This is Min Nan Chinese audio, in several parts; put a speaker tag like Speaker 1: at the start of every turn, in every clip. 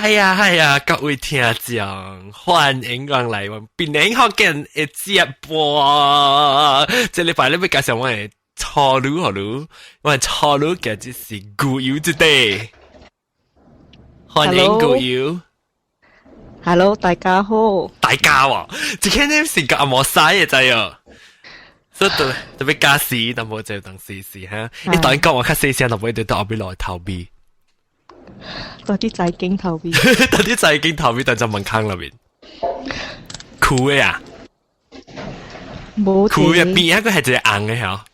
Speaker 1: 係呀係呀，各位聽眾，歡迎光來我檳城福建的節播。這禮拜你欲介紹我的初女予你，我的初女今日是牛油這塊，歡迎牛油。
Speaker 2: Hello，大家好。
Speaker 1: 大家喎，這個呢是個阿摩西的知哦。所以特特別加時，但無就當時時哈。你當然講話較細聲，就不會對到後邊來逃避。
Speaker 2: 到啲在鏡頭邊，
Speaker 1: 到啲在鏡頭邊，但就門坑裏面。苦的啊！
Speaker 2: 冇
Speaker 1: 苦嘅邊一個係一個紅的嚇。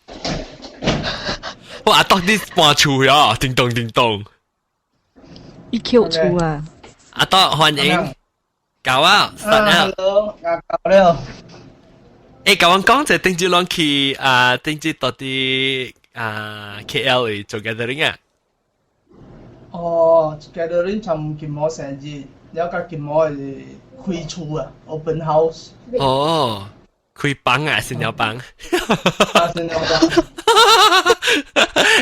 Speaker 1: 我阿當啲搬厝呀，叮咚叮咚。
Speaker 2: 一 Q 厝啊！
Speaker 1: 阿當歡迎，搞啊，實啊。
Speaker 3: Hello，阿搞了。
Speaker 1: 欸，共阮講者頂次攏去啊，頂次到佇啊 KL 裡做 gathering 啊。
Speaker 3: 哦，gathering 從金毛生日，了甲金毛是開厝啊，open house。
Speaker 1: 哦，開房啊，新娘房。
Speaker 3: 啊，新娘房。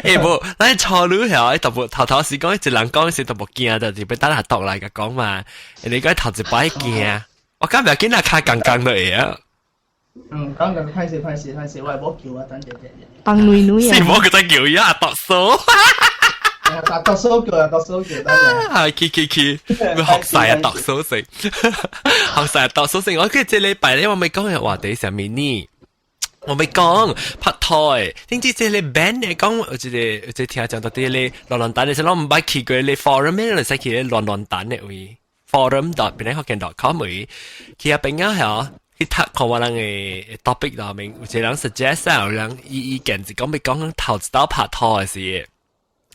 Speaker 1: 欸，無，咱初女曉，特別頭頭時講，一人講時特別驚，就是欲等下讀來共講嘛。你講頭一擺驚，我感覺囡仔較剛剛就會啊。
Speaker 3: 嗯，講講歹勢歹勢歹勢，我會無叫啊，等者者。
Speaker 2: 幫女女啊。
Speaker 1: 是無閣再叫伊啊，讀數。
Speaker 3: 啊，讀數叫啊，讀數叫，等陣。
Speaker 1: 啊，去去去，欲學晒啊，讀數先，學晒讀數先。我記得這禮拜咧，我咪講嘅話題上面呢，我咪講拍拖的，點知這個 band 咧講，有一個有一個聽講到啲咧亂亂等的，是攏毋捌去過咧 forum 咧，就使去咧亂亂等的位 forum.penanghokkien.com 位，去遐朋友曉去讀看我人的 topic 內面，有一個人 suggest 啊，有人意意見是講欲講頭一道拍拖的事。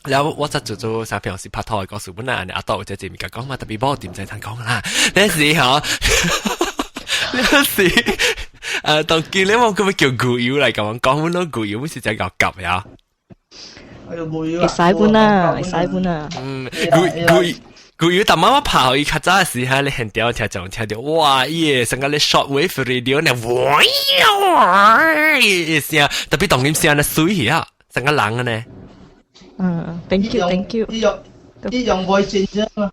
Speaker 1: 然後我則做做啥平時拍拖的故事本來阿多有這這物件講嘛，特別無點在通講啦。那時吼，那時當今咧我閣欲叫牛油來共阮講，阮攏牛油，阮是真𠢕夾呀。
Speaker 3: 哎呦，牛油
Speaker 2: 會使本啊，會使本啊。
Speaker 1: 嗯，牛牛牛油，但媽媽拍予伊較早的時候，你現場聽就聽著，哇！伊個成個咧 short wave radio 呢，哇！聲特別當音聲咧水去啊，成個人呢。
Speaker 2: 嗯，thank you，thank you。
Speaker 3: 伊用 voice changer 嘛。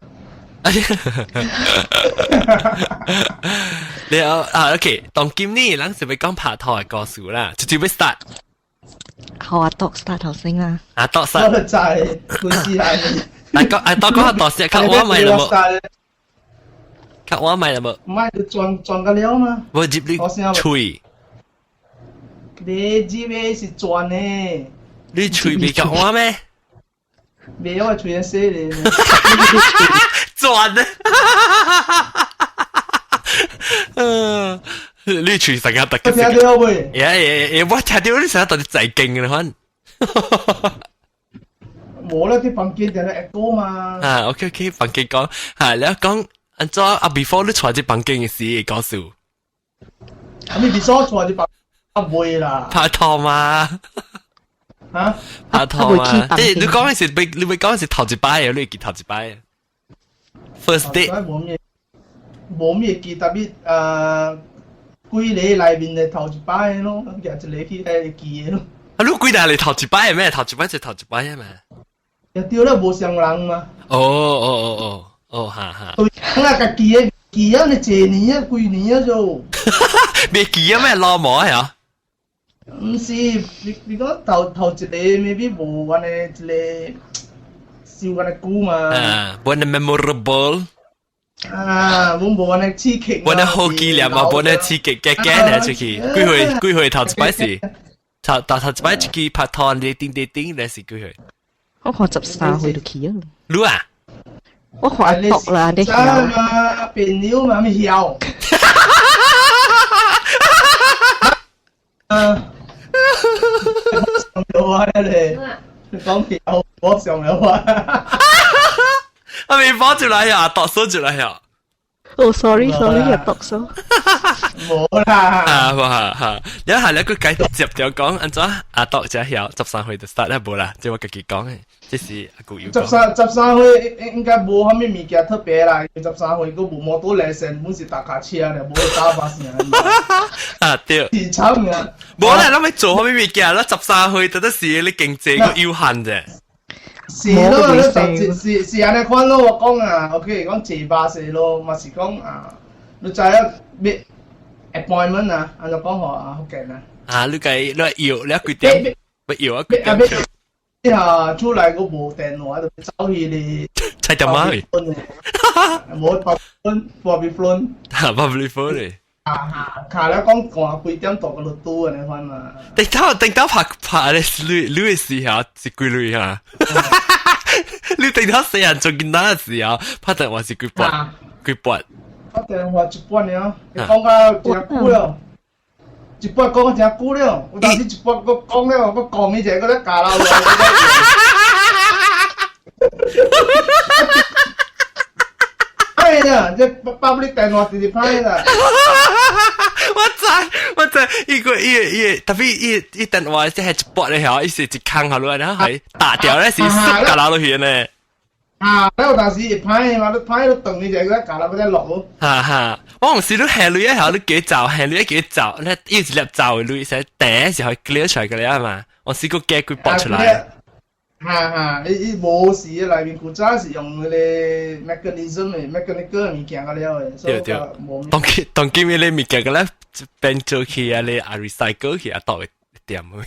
Speaker 1: 了啊，OK，當今呢，咱是欲講拍拖的故事啦，就就欲 start。
Speaker 2: 好啊，讀 start 頭先啦。
Speaker 1: 啊，讀 start。
Speaker 3: 我就知，故事係。
Speaker 1: 啊，講啊，當講下讀先，較我買了無？較我買了無？
Speaker 3: 唔係，就轉轉個了嘛。
Speaker 1: 無入你喙。
Speaker 3: 你入的是轉的。
Speaker 1: 你喙未較碗咩？
Speaker 3: 未，我喙細咧。
Speaker 1: 轉的。嗯，你喙成日特
Speaker 3: 我聽著未？
Speaker 1: 耶耶耶！我聽著你成日到底在勁嘅款。
Speaker 3: 無啦，去房間定咧 echo 嘛。
Speaker 1: 啊，OK OK，房間講，嚇，你講按怎啊？before 你帶入房間嘅時，告訴。
Speaker 3: 啊，你 before 帶入房間未啦？
Speaker 1: 拍拖嘛？
Speaker 3: 嚇？
Speaker 1: 拍拖嘛？即係你講嘅是，你會講嘅是頭一擺嘅，你會記頭一擺。First date。
Speaker 3: 無咩，無咩記特別啊，幾個內面的頭一擺咯，舉一個去會記的咯。
Speaker 1: 啊，你幾大嚟頭一擺係咩？頭一擺就頭一擺啊嘛。
Speaker 3: 也對啦，無相人嘛。
Speaker 1: 哦哦哦哦哦，哈哈。
Speaker 3: 對，我家記的記啊，你一年啊，幾年啊就。
Speaker 1: 未記啊咩？老毛啊？
Speaker 3: 毋是，你你講頭頭一個 maybe 無按呢一個燒按呢久嘛。
Speaker 1: 啊，無那 memorable。
Speaker 3: 啊，阮無按呢刺激。
Speaker 1: 無那好紀念嘛，無那刺激，驚驚咧出去。幾歲幾歲頭一擺是？頭頭頭一擺出去拍拖，你叮叮叮，你是幾歲？
Speaker 2: 我看13歲就去啊。
Speaker 1: 你啊？
Speaker 2: 我看阿讀啦，你曉
Speaker 3: 嘛？朋友嘛，咪曉。啊！上了話咧，你講曉，我上了話。
Speaker 1: 我未放出來呀，讀書出來呀。
Speaker 2: 哦，sorry，sorry，入讀書。
Speaker 3: 冇啦。
Speaker 1: 啊，哈哈，然後你個繼續接著講，按怎阿讀才曉13歲就 start 咧無啦，這我家己講的，這是阿舅友。
Speaker 3: 13歲應該無啥物物件特別啦，13歲閣無摩托來先，本是踏跤車咧，無打巴士。
Speaker 1: 啊對。
Speaker 3: 是慘啊！
Speaker 1: 無啦，咱欲做啥物物件，咱十三歲，得得時你經濟閣有限啫。
Speaker 3: 是咯，你就是是按呢款咯，我講啊，OK，講坐巴士咯，嘛是講啊，你知影欲 appointment 啊，按怎講好啊，福建啊。
Speaker 1: 啊，你計你搖你幾點？欲搖啊幾點？
Speaker 3: 啊，出來個無電話就走去你。
Speaker 1: 菜店仔去。
Speaker 3: 無 public phone。
Speaker 1: 哈，public phone 咧。
Speaker 3: 啊哈，卡了講趕幾點到個路拄按呢款嘛。
Speaker 1: 等到等到拍拍咧，你你的時候是幾鐳哈？你等到細漢做囡仔的時候，拍電話是幾筆？幾筆？
Speaker 3: 拍電話一筆爾，伊講到誠久了，一筆講到誠久了，有當時一筆閣講了，閣講伊一個閣咧教落。歹啦，這 public 電話直直歹啦。
Speaker 1: 我知我知，伊個伊伊特別伊伊電話即係一撥咧嚇，伊是一空下落來，然後係打掉咧是縮架落去呢。
Speaker 3: 啊，你有當時會歹嘛？你歹你斷伊一個教落，閣再落哦。
Speaker 1: 哈哈，我有時你還鐳下，你幾走，還鐳幾走，你一粒走的鐳，使第時候 clear 出來個了嘛。我試過加幾撥出來。
Speaker 3: 哈哈，伊伊無是內面古早是用彼个 mechanism 的 mechanical 物件個了的，
Speaker 1: 對對。當今當今彼个物件個咧變做去啊，你啊 recycle 去啊，倒店。
Speaker 2: 我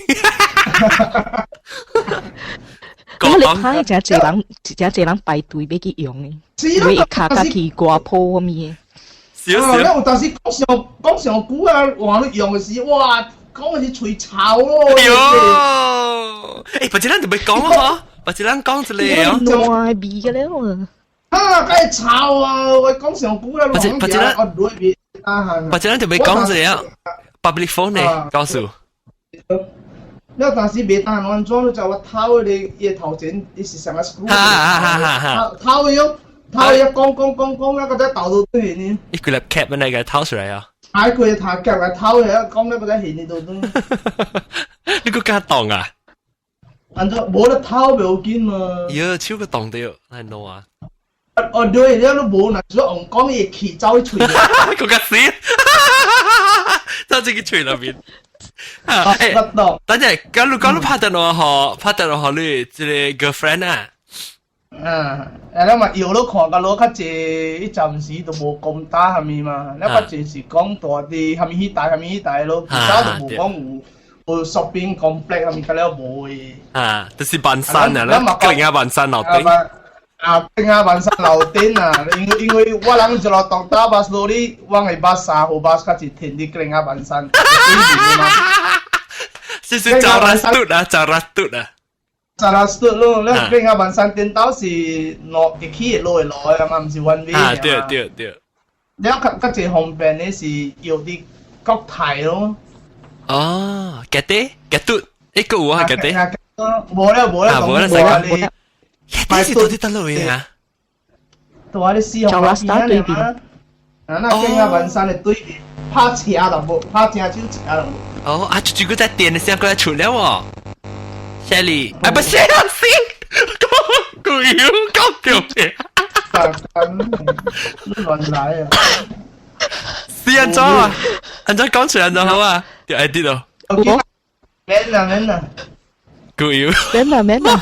Speaker 2: 你睇誠濟人，誠濟人排隊欲去用的，會卡較去歌鋪啥物的。
Speaker 1: 少少。
Speaker 3: 啊，有當時講上講上久啊，換你用的時，哇！講的是喙臭咯。
Speaker 1: 哎喲，欸，別一人就欲講嗬，別一人講一个哦。
Speaker 2: 爛味個了。
Speaker 3: 啊，梗會臭啊！我講上久啦，
Speaker 1: 別別一人，別一人就欲講一个 public phone 呢，告訴。
Speaker 3: 你當時袂當安怎，你知我偷彼个伊頭前，伊是啥個 screw？
Speaker 1: 哈哈哈哈！
Speaker 3: 偷伊哦，偷伊講講講講，啊，閣再倒落去呢。
Speaker 1: 伊幾粒 cap 那個偷出來啊！
Speaker 3: 啊！佢頭夾來偷的，講了閣再還你都都。
Speaker 1: 你閣敢動啊？
Speaker 3: 按怎無得偷袂要緊嘛？
Speaker 1: 喲，手閣動著，來弄啊！
Speaker 3: 哦對，你都無，若是講講伊會氣走去喙。
Speaker 1: 閣較死！走進去喙內面。啊！欸，等陣，講你講你拍電話予，拍電話予你這个 girlfriend 啊？
Speaker 3: 啊，啊，你嘛搖落看甲落較濟，彼陣時都無講打啥物嘛，你較濟是講大啲，啥物彼台，啥物彼台咯，其他都無講有有 shopping complex 啥物甲了無的。
Speaker 1: 啊，就是萬山啊，你更加萬山樓頂。
Speaker 3: 啊，更加萬山樓頂啊，因為因為我人一路搭搭巴士落去，我的巴士3號巴士較是停佇更加萬山。
Speaker 1: 是是走拉嘟啊，走拉嘟啊。
Speaker 3: 查拉斯咯，你變啊萬山顛倒是落會起會落會落的嘛，毋是 one way。
Speaker 1: 啊，對對對。
Speaker 3: 了較較濟方便的是搖佇國泰咯。
Speaker 1: 哦，吉啲吉嘟，一個有啊，吉啲。
Speaker 3: 無了無了，
Speaker 1: 無了，無了。吉啲是到底佗落位啊？
Speaker 3: 佇我咧四號邊對面。啊，那變啊萬山的對面，拍車就無，拍車手車就無。
Speaker 1: 哦，啊，就這個在電的聲過來出了哦。Shelly，啊不是啊，是，講鬼妖講掉嘅，
Speaker 3: 你亂來啊！
Speaker 1: 是按怎啊？按怎講出來按怎好啊？就愛啲咯。
Speaker 3: 免啦免啦，
Speaker 1: 鬼妖，
Speaker 2: 免啦免啦，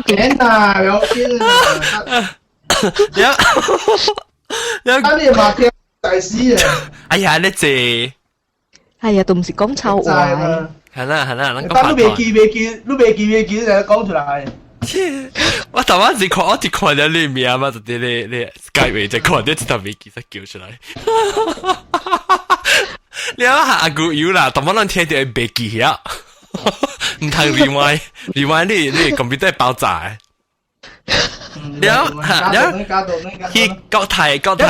Speaker 3: 免啦，要緊啦。
Speaker 1: 了，了，
Speaker 3: 啊你嘛聽大師啊？
Speaker 1: 哎呀，你這，
Speaker 2: 哎呀，都毋是講臭話。
Speaker 1: 係啦係啦，咱
Speaker 3: 講你袂記袂記，你袂記袂記，就講出來。
Speaker 1: 我頭先是看，我只看到你名嘛，就佇咧咧 Skype 就看到一頭袂記，才叫出來。你啊，阿姑有啦，淡薄咱聽到袂記遐，毋通 rewind rewind 你你 computer 爆炸。了了，去國泰國泰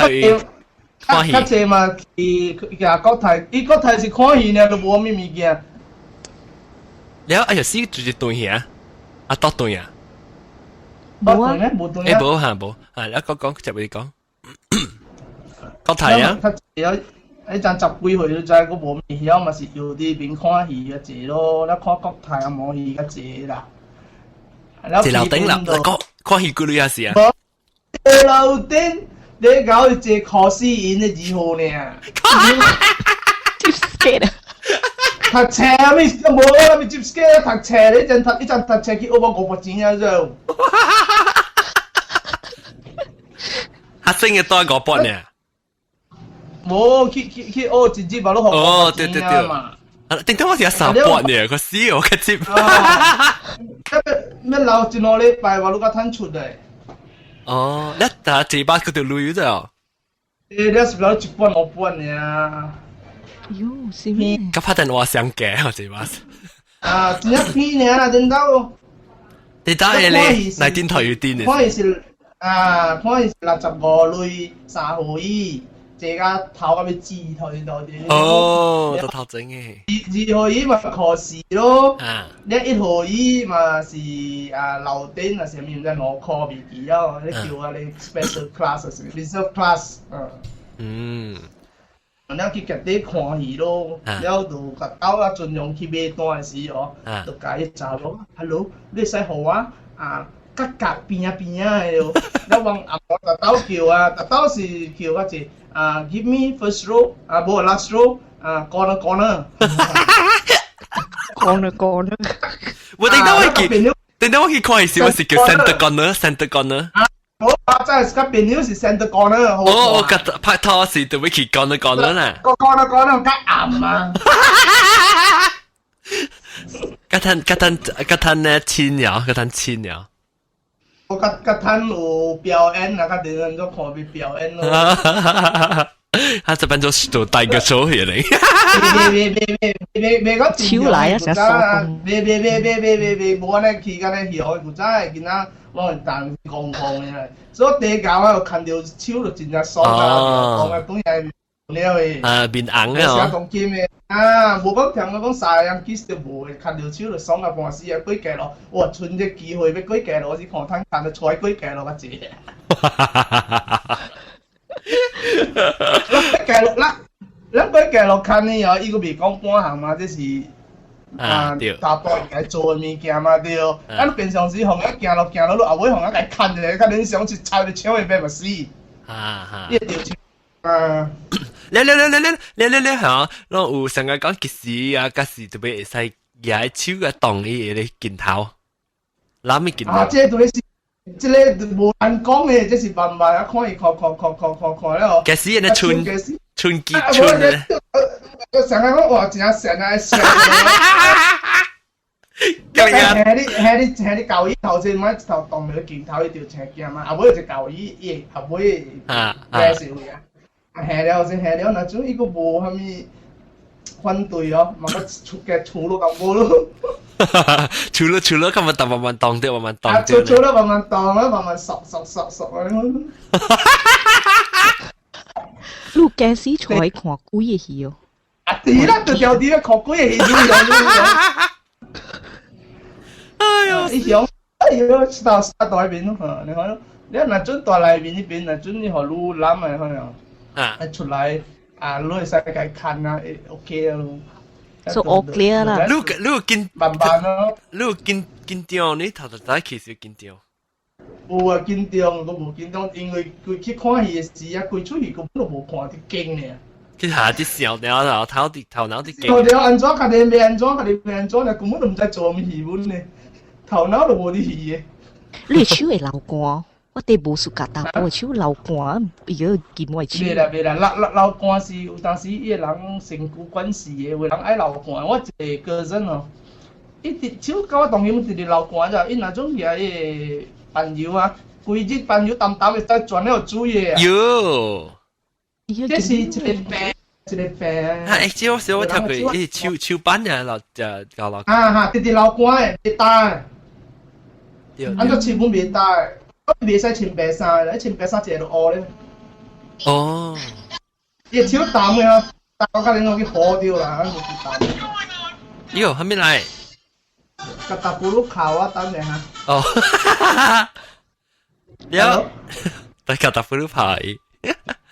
Speaker 1: 看戲。
Speaker 3: 較濟嘛去去國泰，伊國泰是看戲呢，都無啥物物件。
Speaker 1: 了，哎呀，死就是斷去啊，啊，倒斷啊。
Speaker 2: 無啊，
Speaker 3: 無斷
Speaker 1: 欸，無哈無，啊，你講講，接你講。國泰啊。
Speaker 3: 較濟啊，彼陣十幾歲就知，閣無物曉嘛是搖佇邊看戲較濟咯，咧看國泰啊無戲較濟啦。
Speaker 1: 坐樓頂啦，看看戲幾鐳啊是啊？
Speaker 3: 坐樓頂，你搞坐考試院的2號呢？cheapskate
Speaker 2: 啊！
Speaker 3: 讀冊咩？無啦，咪接 scale 讀冊，你陣讀一陣讀冊去學無五百錢啊就。
Speaker 1: 學生嘅多五百呢？
Speaker 3: 無去學一日嘛，攏學
Speaker 1: 哦，對對對。啊，頂多我是300呢，個死我個接。
Speaker 3: 咩留一兩禮拜，我攏較趁出來。
Speaker 1: 哦，你打這把佢就累咗。
Speaker 3: 欸，你是留一半五半爾。
Speaker 2: 喲，是咩？
Speaker 1: 佢拍電話上嘅，我這把。
Speaker 3: 啊，真正偏爾啦，真到。
Speaker 1: 你打嘢咧，嚟電台要電嘅。
Speaker 3: 看伊是啊，看伊是65鐳3號椅，坐甲頭甲欲紫頭前頭前。
Speaker 1: 哦，都頭整嘅。
Speaker 3: 二號椅嘛考試咯，你1號椅嘛是啊樓頂啊啥物，毋知5箍未記哦，你叫啊你 special class 啊，reserve class，嗯。了去夾底看戲咯，了就共鬥啊盡量去買單的時哦，就共伊查某，Hello，你會使予我啊？角角邊仔邊仔的哦，了往阿婆特斗叫啊，特斗是叫我一啊，give me first row，啊，無 last row，啊，corner corner。
Speaker 2: corner corner。
Speaker 1: 我頂到我去，頂到我去看時，我是叫 center corner，center corner。
Speaker 3: 我真係個朋友是 center corner。
Speaker 1: 哦，我覺得拍拖時就會去 corner corner 啦。
Speaker 3: 個 corner corner 較暗啊。
Speaker 1: 嗰陣嗰陣嗰陣呢，親了，嗰陣親了。
Speaker 3: 我較較趁有表演啊，較陣陣做看伊表演咯。
Speaker 1: 他這邊做做帶個手起嚟。
Speaker 3: 未未未未未未講
Speaker 2: 手來啊，成手工。
Speaker 3: 未未未未未未未，無按呢去敢呢戲好古早的囡仔，我會當戇戇的，所以第九我牽著手就真正爽啊，講啊當然了的。
Speaker 1: 啊，面紅的哦。
Speaker 3: 當金的啊，無講聽講三個人 kiss 就無的，牽著手就爽啊半死啊，過街路，哇，趁這機會欲過街路，我是看趁牽著出過街路較濟。咱過街路，咱咱過街路牽的哦，伊閣袂講半項嘛，這是啊，大埔應該做的物件嘛對。咱平常時予人行路行路，你後尾予人共牽一下，較恁想是插佇搶伊欲嘛死。
Speaker 1: 啊哈。
Speaker 3: 伊會著手啊。
Speaker 1: 咧咧咧咧咧咧咧咧嚇，攏有上個講幾時啊？幾時特別會使舉手啊，動伊個鏡頭，攬伊鏡頭。
Speaker 3: 啊，這個就是這個無難講的，這是慢慢啊，看伊看看看看看看了。
Speaker 1: 其實那春春季春咧。
Speaker 3: 上個講哇，真正善啊善。
Speaker 1: 咁樣。
Speaker 3: 下你下你下你舊椅頭先，買一頭動了鏡頭，伊就青鏡嘛，後尾就舊椅，伊後尾咩是位啊？下了先下了，若種伊閣無啥物反對哦，嘛閣出嘅除了咁無咯。
Speaker 1: 除了除了，咁咪慢慢當掉，慢慢當
Speaker 3: 掉。除了慢慢當啦，慢慢索索索索啊！
Speaker 2: 你驚死出來看鬼的戲哦！
Speaker 3: 啊，對啦，就條啲看鬼的戲。
Speaker 1: 哎呦，
Speaker 3: 伊想，哎呦，一頭三大面咯，你看咯，你若準大內面彼邊，若準你予愈攬的可能。
Speaker 1: 啊！
Speaker 3: 出來啊，你會使共牽啊，會 OK 咯。
Speaker 2: So all clear 啦。
Speaker 1: 你你緊
Speaker 3: 慢慢咯。
Speaker 1: 你緊緊張，你頭頭早起時緊張。
Speaker 3: 有啊，緊張，我無緊張，因為規去看戲的時啊，規齣戲根本都無看佇驚爾。
Speaker 1: 去下啲笑了，頭佇頭腦佇驚。
Speaker 3: 頭腦按怎，家己欲按怎，家己欲按怎，根本都毋知做啥物戲本呢，頭腦都無佇戲的。
Speaker 2: 你手會流汗？我佇無暑假查埔手流汗，伊個見我手。
Speaker 3: 袂啦袂啦，流流流汗是有當時伊個人身軀關係的，有的人愛流汗。我一個個人哦，一直手佮我當今直直流汗咋，伊若種舉彼個朋友啊，規日朋友澹澹的在轉了水的啊。
Speaker 1: 喲，
Speaker 3: 這是一個病，一個病。
Speaker 1: 啊，欸，這我小我聽過，伊手手板啊，老就搞老。
Speaker 3: 啊哈，直直流汗的，袂焦的。按怎手本袂焦的？袂使穿白衫的，穿白衫一下就烏咧。
Speaker 1: 哦。
Speaker 3: 伊手澹的啊，澹甲恁去糊掉啦，就澹。
Speaker 1: 喲，還沒來。
Speaker 3: 甲大咕嚕哭啊，等下哈。
Speaker 1: 哦。了，大家大咕嚕牌。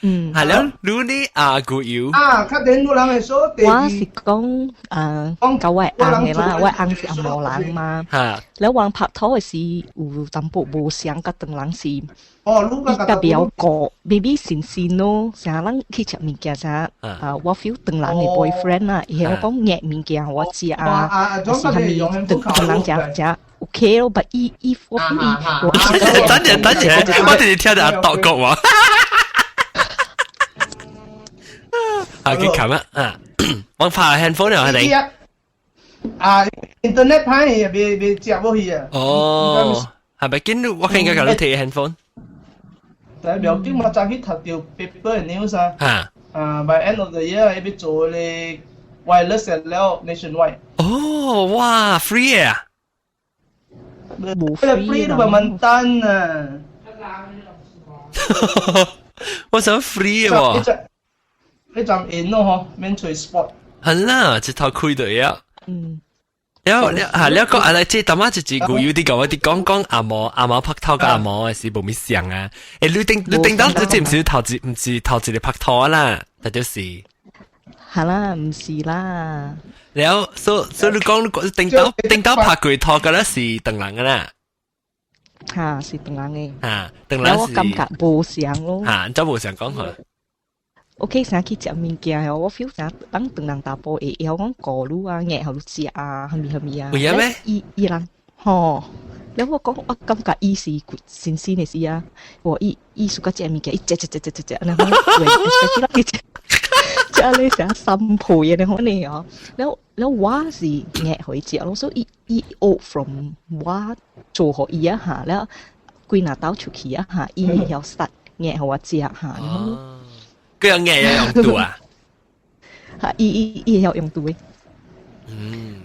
Speaker 2: 嗯。
Speaker 1: 係啦，你呢阿古友？
Speaker 3: 啊，較電腦人會說。
Speaker 2: 我是講啊，甲我翁的啦，我翁是紅毛人嘛。了我拍拖的時有淡薄無相，佮唐人是。
Speaker 3: 哦，
Speaker 2: 伊較比較高，maybe 新鮮咯，啥人去食物件啥啊，我 feel 唐人的 boyfriend 啦，伊曉講夾物件我食啊，是啥物唐唐人食食 OK 咯，but 伊伊我 feel 伊我。
Speaker 1: 等陣等陣，我哋聽到阿道講話。啊，佢琴日啊，我拍 handphone 又係你。
Speaker 3: 啊，internet 歹去，袂袂接無去啊。
Speaker 1: 哦，係咪見我應該教你睇 handphone？
Speaker 3: 但係不要緊，我早去讀到 paper news 啊。啊，by end of the year，伊欲做咧 wireless 了 nationwide。
Speaker 1: 哦，哇，free 啊！
Speaker 2: 無
Speaker 3: free 都慢慢等啊。
Speaker 1: 我想 free 喎。
Speaker 3: 你站因咯嗬，免揣 spot。
Speaker 1: 係啦，一頭開到呀。了了啊，了個啊，這淡仔一句有啲講，我啲講講阿毛阿毛拍拖佮阿毛是無咪相啊。欸，你頂到這毋是頭一毋是頭一个拍拖啦，那就是。
Speaker 2: 係啦，毋是啦。
Speaker 1: 了，所以你講你頂到拍過拖嘅咧是唐人嘅啦。
Speaker 2: 嚇，是唐人嘅。
Speaker 1: 嚇，唐人是。
Speaker 2: 我感覺無相咯。
Speaker 1: 嚇，真無相講嚇。
Speaker 2: OK，啥去食物件我 feel 啥當唐人查埔會曉講顧你啊，夾予你食啊，啥物啥物啊。
Speaker 1: 會啊咩？
Speaker 2: 伊伊人吼，了我講我感覺伊是新鮮的時啊，我伊伊 suka 食物件，伊食食食食食食，然後對，especially 食食咧啥三倍的款呢哦。了了我是夾予伊食咯，所以伊伊學 from 我做予伊啊哈，了幾若兜出去啊哈，伊會曉殺夾予我食哈。
Speaker 1: 佢有夾有用度啊？
Speaker 2: 嚇，伊伊伊會曉用度的。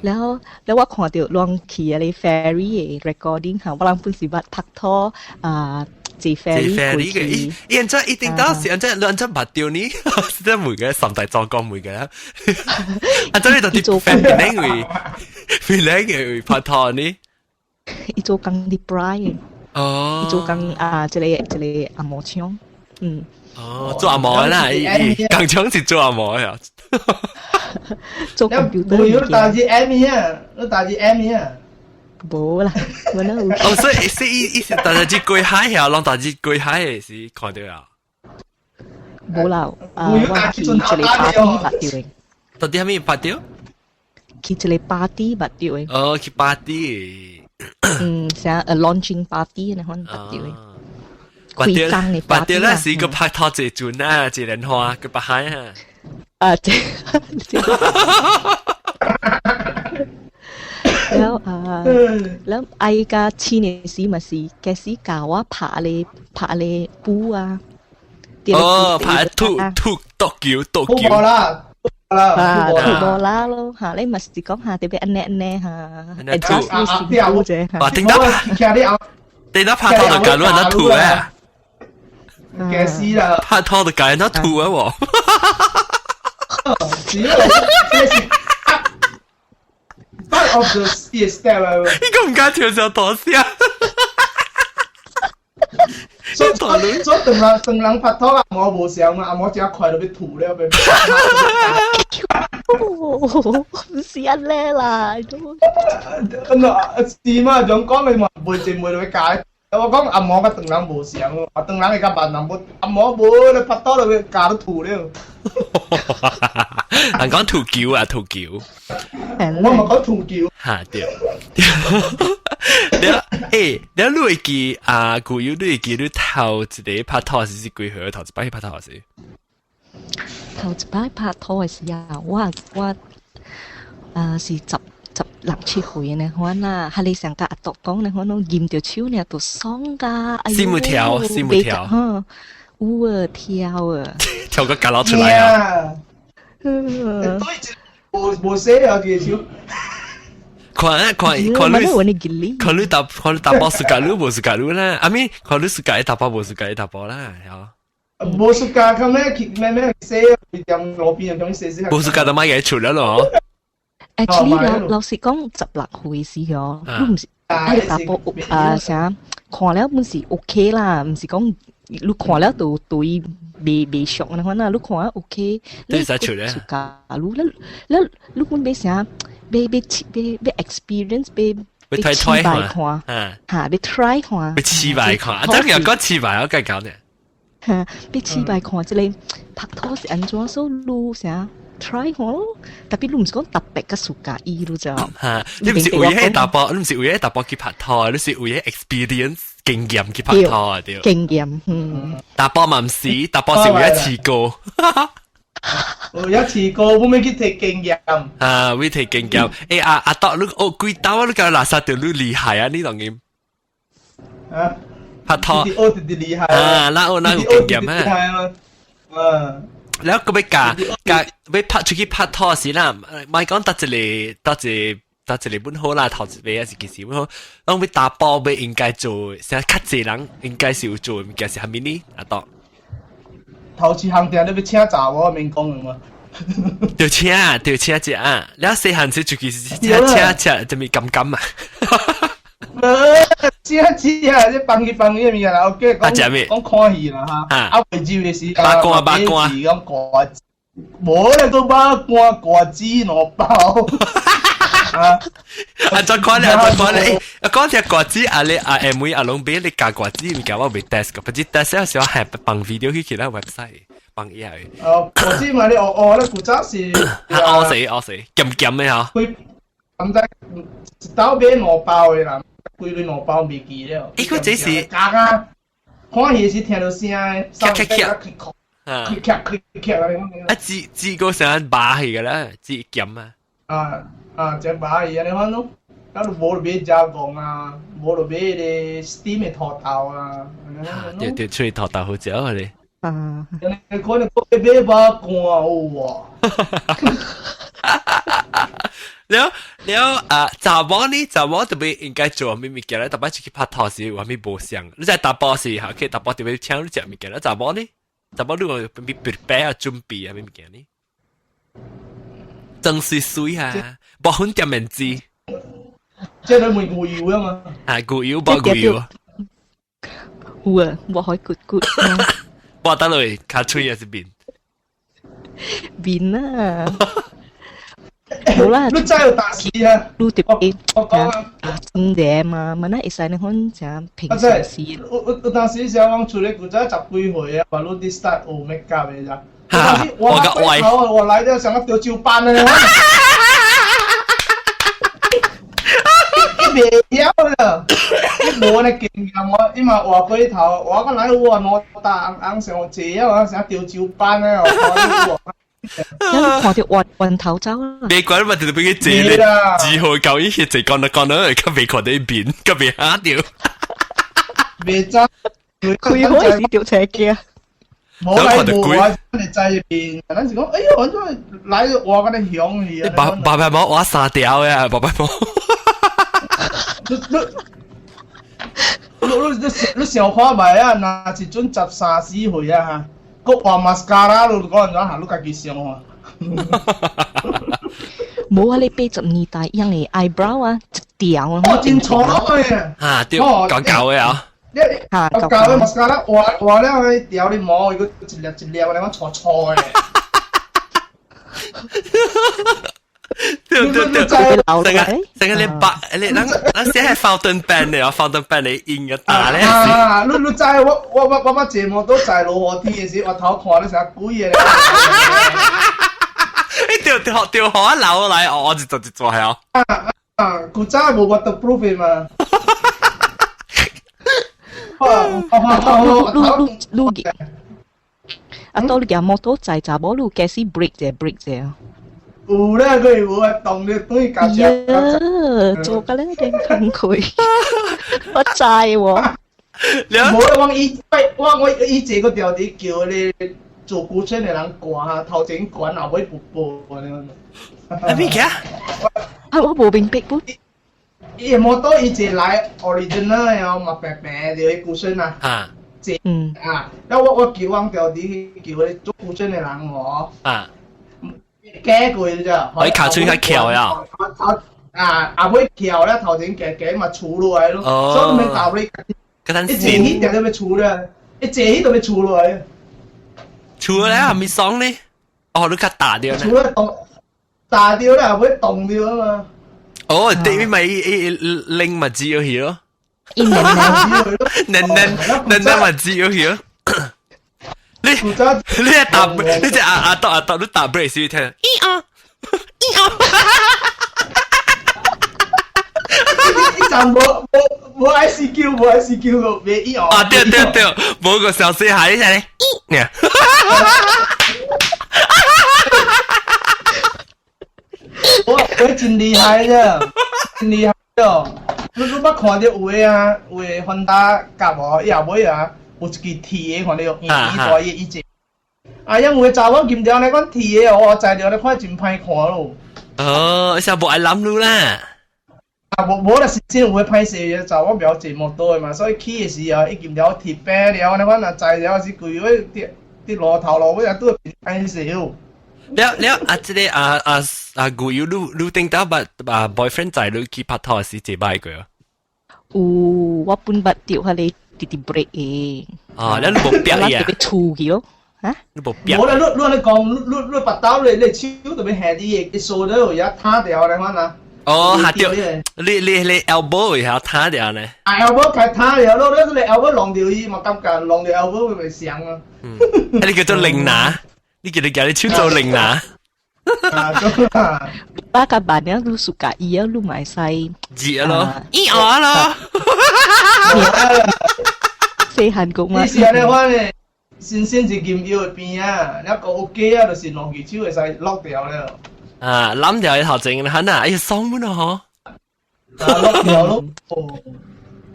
Speaker 2: 然後，然後我看到攏去嗰個 ferry 的 recording 嚇，我人本是捌拍拖啊，坐 ferry
Speaker 1: 過去。伊按怎一定到時按怎按怎捌著呢？實在每個三大糟糕每個。啊，怎你到底分邊位？邊兩個拍拖呢？
Speaker 2: 伊做工佇 Prai。
Speaker 1: 哦。
Speaker 2: 伊做工啊，這個這個紅毛廠，嗯。
Speaker 1: 哦，做紅毛啦，工廠是做紅毛呀。
Speaker 2: 做 computer。
Speaker 3: 無有打字 M 啊，你打字 M 啊。
Speaker 2: 無啦，我哪有。
Speaker 1: 哦，所以所以意思大家只過海呀，攏大家過海的是看到啊。
Speaker 2: 無啦，啊，我去一個 party 捌著的。
Speaker 1: 到底啥物捌著？
Speaker 2: 去一個 party 捌著的。
Speaker 1: 哦，去 party。
Speaker 2: 嗯，啥 a launching party 那款捌著的。
Speaker 1: 捌著，捌著那是一個拍拖坐船啊，坐蓮花去北海啊。
Speaker 2: 啊，對。แล้ว啊，แล้ว愛甲七年時嘛是開始教我拍咧拍咧鼓啊。
Speaker 1: 哦，拍吐吐獨球獨球。
Speaker 3: 吐啦，
Speaker 2: 啊，吐無啦咯，嚇！你嘛是講下特別按呢按呢嚇，adjust 你辛苦啫嚇。
Speaker 1: 哇，頂到頂到拍拖就教你按怎吐啊！
Speaker 3: 驚死啦！
Speaker 1: 拍拖就教人怎吐啊喎！
Speaker 3: 是啊，這是 part of the step 啊！
Speaker 1: 你敢毋敢跳上大聲？
Speaker 3: 所以所以唐人唐人拍拖啊，我無想嘛，啊我真快就欲吐了，欲。
Speaker 2: 毋是按呢啦，
Speaker 3: 是嘛？種講你嘛，袂真袂就欲教。我講紅毛佮唐人無相，啊唐人會較慢淡薄，紅毛無你拍拖就欲教你吐了。
Speaker 1: 人講吐球啊，吐球。
Speaker 3: 我嘛講吐球。
Speaker 1: 嚇對。了，欸，了你會記啊？古有你會記你頭一个拍拖是幾歲？頭一擺拍拖是？
Speaker 2: 頭一擺拍拖的時啊，我我啊是十十六七歲呢，款啊，哈你上甲阿篤講呢，款攏握著手呢，都爽㗎。
Speaker 1: 心有跳，心有跳。
Speaker 2: 有啊，跳啊。
Speaker 1: 跳個胳肋出來啊！
Speaker 3: 對，無無洗啊，這個手。
Speaker 1: 看看看你，看你查看你查埔 suka 你無 suka 你啦，I mean 看你 suka 查埔無 suka 查埔啦，係
Speaker 3: 無 suka 較咩去咩咩洗，踮路邊就咁洗洗。
Speaker 1: 無 suka 就莫共出了咯。
Speaker 2: Actually 老老實講，十六歲時哦，你毋是啊查埔啊啥看了本是 OK 啦，毋是講你看了就對未未熟啊，可能你看 OK，
Speaker 1: 你使出咧？
Speaker 2: 你你你本欲啥？欲欲欲欲 experience 欲
Speaker 1: 欲 try try
Speaker 2: 看，嚇，欲 try 看，
Speaker 1: 欲試擺看，啊，真係講試擺，我計講呢。
Speaker 2: 嚇，欲試擺看，這个拍拖是按怎，所以你啥 try 看咯。特別你毋是講特別嘅暑假伊，你知道？
Speaker 1: 嚇，你毋是為咗查埔，你毋是為咗查埔去拍拖，你是為咗 experience 經驗去拍拖啊？對。
Speaker 2: 經驗，嗯。
Speaker 1: 查埔嘛毋是，查埔是為咗試過。
Speaker 3: 有一次過，我欲去提經驗。
Speaker 1: 啊，欲提經驗。欸，阿阿多，你哦，幾兜你講垃圾條你厲害啊！你當然。
Speaker 3: 啊。
Speaker 1: 拍拖。
Speaker 3: 我直直厲害。
Speaker 1: 啊，那我那有經驗啊。
Speaker 3: 嗯。
Speaker 1: แล้วก็ไปกะกะไป拍出去拍拖時啦，咪講得一個得一個得一個本好啦，頭一個還是其實本好，攏欲查埔欲應該做，啥較濟人應該是有做的物件是啥物呢？阿多。
Speaker 3: 頭一項定你欲請查某免講的嘛？
Speaker 1: 著請著請食啊！了細漢時出去是請請食，就咪甘甘啊！
Speaker 3: 無請食啊！這放去放去的物件啦，OK，講講看戲啦哈。啊，未入的時，
Speaker 1: 肉乾肉乾，
Speaker 3: 講瓜子，無咧個肉乾瓜子兩包。啊！
Speaker 1: 啊，再看咧，再看咧，欸，講隻瓜子，啊你啊阿妹阿攏買你加瓜子物件，我未 test 過，不知 test 有時候係放 video 去其他 website 放嘢。
Speaker 3: 哦，瓜子嘛，你學學咧，古早是。
Speaker 1: 啊，學死學死，鹹鹹的吼。
Speaker 3: 佢毋知一兜買兩包的啦，規堆兩包未記了。
Speaker 1: 欸，佢這是
Speaker 3: 加啊！看戲時聽到聲的，
Speaker 1: 咔咔咔，
Speaker 3: 咔咔咔咔
Speaker 1: 啊，煮煮個成肉去个啦，煮鹹啊。
Speaker 3: 啊啊，食肉去按呢款咯，啊，無就買加工啊，無就買彼个 steam 的土豆啊。
Speaker 1: 對對，脆土豆好食啊咧。
Speaker 2: 啊。
Speaker 3: 你可能買肉乾有喎。
Speaker 1: 了了啊，查某呢？查某特別應該做啥物物件咧？逐擺出去拍拖時有啥物無相？你知查埔是哈？去查埔特別請你食物件咧？查某呢？查某你有欲 prepare 啊，準備啊，啥物件呢？妝水水啊，無粉點面子。
Speaker 3: 這個問牛油啊嘛？
Speaker 1: 啊，牛油無牛油。
Speaker 2: 有啊，無可以骨骨。
Speaker 1: 抹得落較喙還是面？
Speaker 2: 面啊！好啦，
Speaker 3: 你知有當時啊？
Speaker 2: 你特別
Speaker 3: 我講啊，
Speaker 2: 真嘅嘛，問下會使你講誠平常時。
Speaker 3: 有有當時時我出來古早十幾歲啊，話你佇 start 學 make up 的咋？
Speaker 1: 我個歪，
Speaker 3: 我來了想要丟酒班的。伊袂曉啦，伊無按呢經驗，我伊嘛換過頭，我講來我兩大紅紅上濟啊，我想丟酒班的哦。
Speaker 2: 你看著彎彎頭走啊！
Speaker 1: 別管嘛，就俾佢坐咧，二號舊伊去坐講啦講啦，較袂看到面，較袂嚇著。
Speaker 3: 袂走，
Speaker 2: 開火時著車鏡。
Speaker 3: 無來無我真係在面，咱是講，哎喲，怎來換個咧香去啊！
Speaker 1: 爸爸爸毛換三條呀，爸爸毛。
Speaker 3: 你你你你你想看覓啊？若是陣十三四歲啊，閣換 mascara，你講按怎行？你家己想看。
Speaker 2: 無啊！你80年代用的 eyebrow 啊，一條啊。
Speaker 3: 哦，真粗魯的。
Speaker 1: 啊，對，厚厚的啊。
Speaker 3: 你厚厚的 mascara 換換了，彼條你毛，伊閣一粒一粒，按呢款粗粗的。
Speaker 1: 對對對，成個成個你白你咱咱寫係 fountain pen 的哦，fountain pen 的印個大咧。
Speaker 3: 啊！你你知我我我我捌坐摩托載落雨天的時，我頭看你成鬼的。
Speaker 1: 欸對對對，予我流來，哦，一撮一撮係啊。
Speaker 3: 啊，古早無 waterproof 的嘛。
Speaker 2: 你你你啊，到你駕摩托載查某，你駕駛 brake 者 brake 者。
Speaker 3: 有咧，佢有啊，動你等於駕
Speaker 2: 車。做甲咧點崩潰，我知喎。
Speaker 3: 無我伊我我伊坐個調佇叫咧做古村的人掛，頭前懸後尾不報按呢。
Speaker 1: 啊咩嘅？
Speaker 2: 啊，我無明白不。
Speaker 3: 伊的摩托伊坐來 original 的哦，嘛白白的古村啊。
Speaker 1: 啊。
Speaker 3: 坐啊，了我我叫阮調佇叫咧做古村的人哦。
Speaker 1: 啊。
Speaker 3: 改過咋？
Speaker 1: 伊尻喙較翹呀。
Speaker 3: 啊，後尾翹了，頭前加加嘛除落來咯。所以免豆你。一坐起定都欲除了，一坐起就欲除落來。
Speaker 1: 厝咧係咪爽咧？哦，你較打掉
Speaker 3: 厝咧動打掉咧，會動掉啊嘛。
Speaker 1: 哦，對咪伊拎物子去咯。
Speaker 2: 伊嫩嫩
Speaker 1: 嫩嫩嫩嫩物子去咯。你你一打你隻阿阿豆阿豆你打 brake 時聽，咦啊咦啊！
Speaker 3: 一陣無無無 ICQ 無 ICQ 個別咦哦。
Speaker 1: 啊對對對，無個消息下一下咧，咦。
Speaker 3: 我我真厲害啫，真厲害哦！你你捌看到有的啊，有的翻打夾無，伊後尾啊有一支鐵的，看到圓圓大伊伊隻。啊，因為查某金條咧講鐵的，我材料咧看真歹看咯。
Speaker 1: 哦，啥無愛諗路啦。
Speaker 3: 啊，無無啦，是真有的歹勢，查某袂曉坐摩托的嘛，所以起的時候，伊金條鐵平了，你看若材料是規個佇佇路頭路尾啊，拄歹勢哦。
Speaker 1: 了了啊！這個啊啊啊，古有你你頂到捌啊 boyfriend 載你去拍拖時這擺過啊？
Speaker 2: 有，我本捌著彼个直直 brake 的。
Speaker 1: 哦，你無逼伊啊？
Speaker 2: 特別粗去咯，嚇？
Speaker 1: 你無逼？
Speaker 3: 無啦，你你按呢講，你你你腹兜你你手特別下啲的，一掃了也塌掉咧，款啊。
Speaker 1: 哦，下掉，你你你 elbow 會曉塌掉呢？
Speaker 3: 啊，elbow 開塌掉咯，你你 elbow 弄掉伊嘛，感覺弄掉 elbow 會傷啊。
Speaker 1: 嗯，你叫做靈拿。你叫你叫你手做靈拿。
Speaker 3: 啊，對啦。
Speaker 2: 巴個辦了，你暑假伊啊，你嘛會使。
Speaker 1: 熱咯，伊餓咯。
Speaker 2: 細漢講嘛。
Speaker 3: 你是按呢款咧，新鮮是金腰的邊啊，你個有雞啊，就是兩隻手會使落掉了。
Speaker 1: 啊，攬掉頭前，很啊，哎呀，爽滿咯
Speaker 3: 嗬。啊，落掉咯。哦。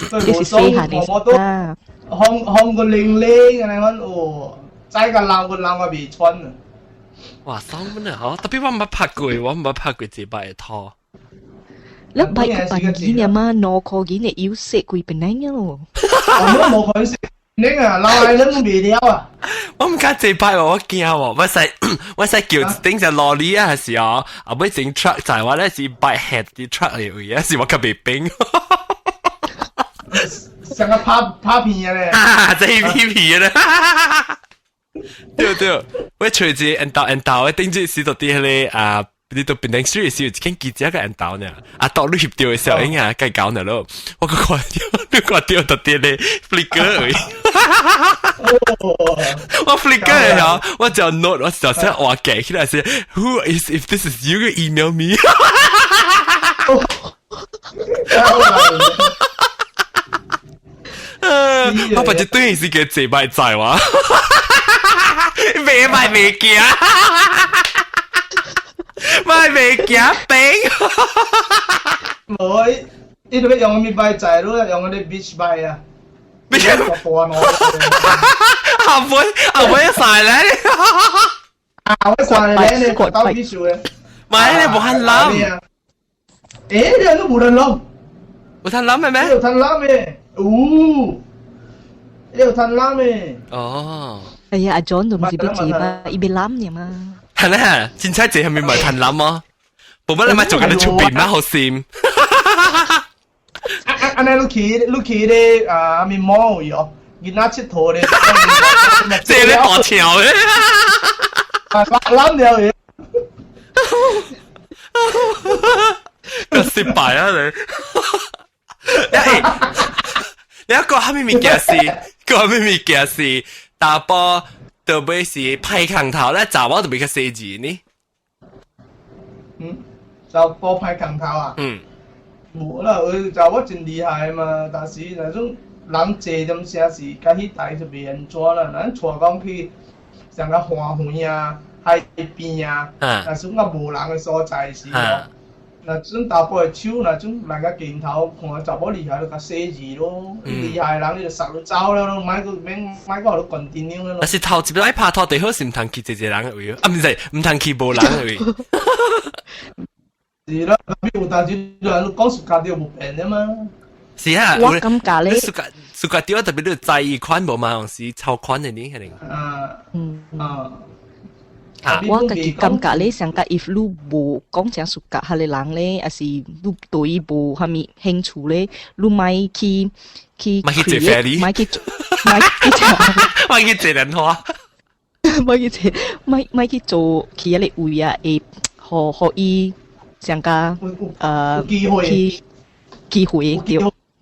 Speaker 2: 這是細漢的啊。
Speaker 3: 放放個零零，按呢款哦。再個撈個撈個未穿啊！
Speaker 1: 哇，爽滿啊！嗬，特別我毋捌拍過，我毋捌拍過這擺的拖。
Speaker 2: 你擺個辦幾年嘛？2箍銀的有食幾本來咯。
Speaker 3: 我冇可能食，你啊，老來人未了啊！
Speaker 1: 我毋敢這擺我驚喎，我使我使叫頂隻羅里啊，還是哦，後尾整 truck 在我咧是擺 head 啲 truck 嚟位啊，是我較袂冰。
Speaker 3: 像個拍拍片的咧。
Speaker 1: 啊，這片片咧。對對，我隨住引導引導，我頂住時就佇彼個啊，你到變成 street 時，有一間記者個引導呢，啊，到你翕著的時候，應該該搞呢咯，我個看著，你看著就佇咧 flicker 位，我 flicker 的時候，我就 note，我就想話記起來是 Who is if this is you email me？我把這對是個這擺在哇。未賣未行，賣未行冰。
Speaker 3: 無，伊都欲用啥物擺載？你用嗰啲 beach bike 啊？
Speaker 1: beach 後尾後尾曬咧，
Speaker 3: 後尾曬咧，你到 beach 咧？
Speaker 1: 唔係你無通諗。
Speaker 3: 欸，你都無通諗？
Speaker 1: 有通諗的咩？
Speaker 3: 有通諗的，有，有通諗的。
Speaker 1: 哦。
Speaker 2: 哎呀，阿 John 都唔是欲坐嘛，伊欲攬呢嘛。
Speaker 1: 係咧，真彩坐係咪唔係通攬啊？無乜你咪做緊你出邊嘛，好閃。
Speaker 3: 啊啊！按呢你去你去咧啊，咪摸位哦，囡仔𨑨迌咧，
Speaker 1: 這咧大橋咧，
Speaker 3: 啊攬了嘅。
Speaker 1: 失敗啊你！你一個蝦米物件是，個蝦米物件是，查埔特別是歹空頭咧，查某特別較細緻呢。
Speaker 3: 嗯，查埔歹空頭啊？
Speaker 1: 嗯。
Speaker 3: 無啦，查某真厲害嘛，但是若種人濟點聲是，佮彼台就袂安怎啦。咱帶講去像個花園啊、海邊啊，若是較無人的所在時，若種查埔的手，若種來個鏡頭看查某厲害，就較細緻咯。厲害的人，你就殺就走了咯，莫閣免莫閣予你 continue 咯。
Speaker 1: 但是頭一擺拍拖，最好是毋通去濟濟人的位，啊，毋是，毋通去無人的位。
Speaker 3: 是啦，有當時人講 suka 著無變的嘛。
Speaker 1: 是啊，
Speaker 2: 我感覺咧
Speaker 1: ，suka suka 著特別你在意款無嘛，是超款的呢，可能。
Speaker 3: 啊，
Speaker 2: 嗯
Speaker 3: 啊。
Speaker 2: 我家己感覺咧，上個 if 你無講誠 suka 彼個人咧，抑是你對伊無啥物興趣咧，你莫去去
Speaker 1: 莫去坐 ferry，
Speaker 2: 莫去莫去
Speaker 1: 莫去坐蓮花。
Speaker 2: 莫去做，莫莫去做去彼个位啊，會予予伊上加
Speaker 3: 機會
Speaker 2: 去機會對，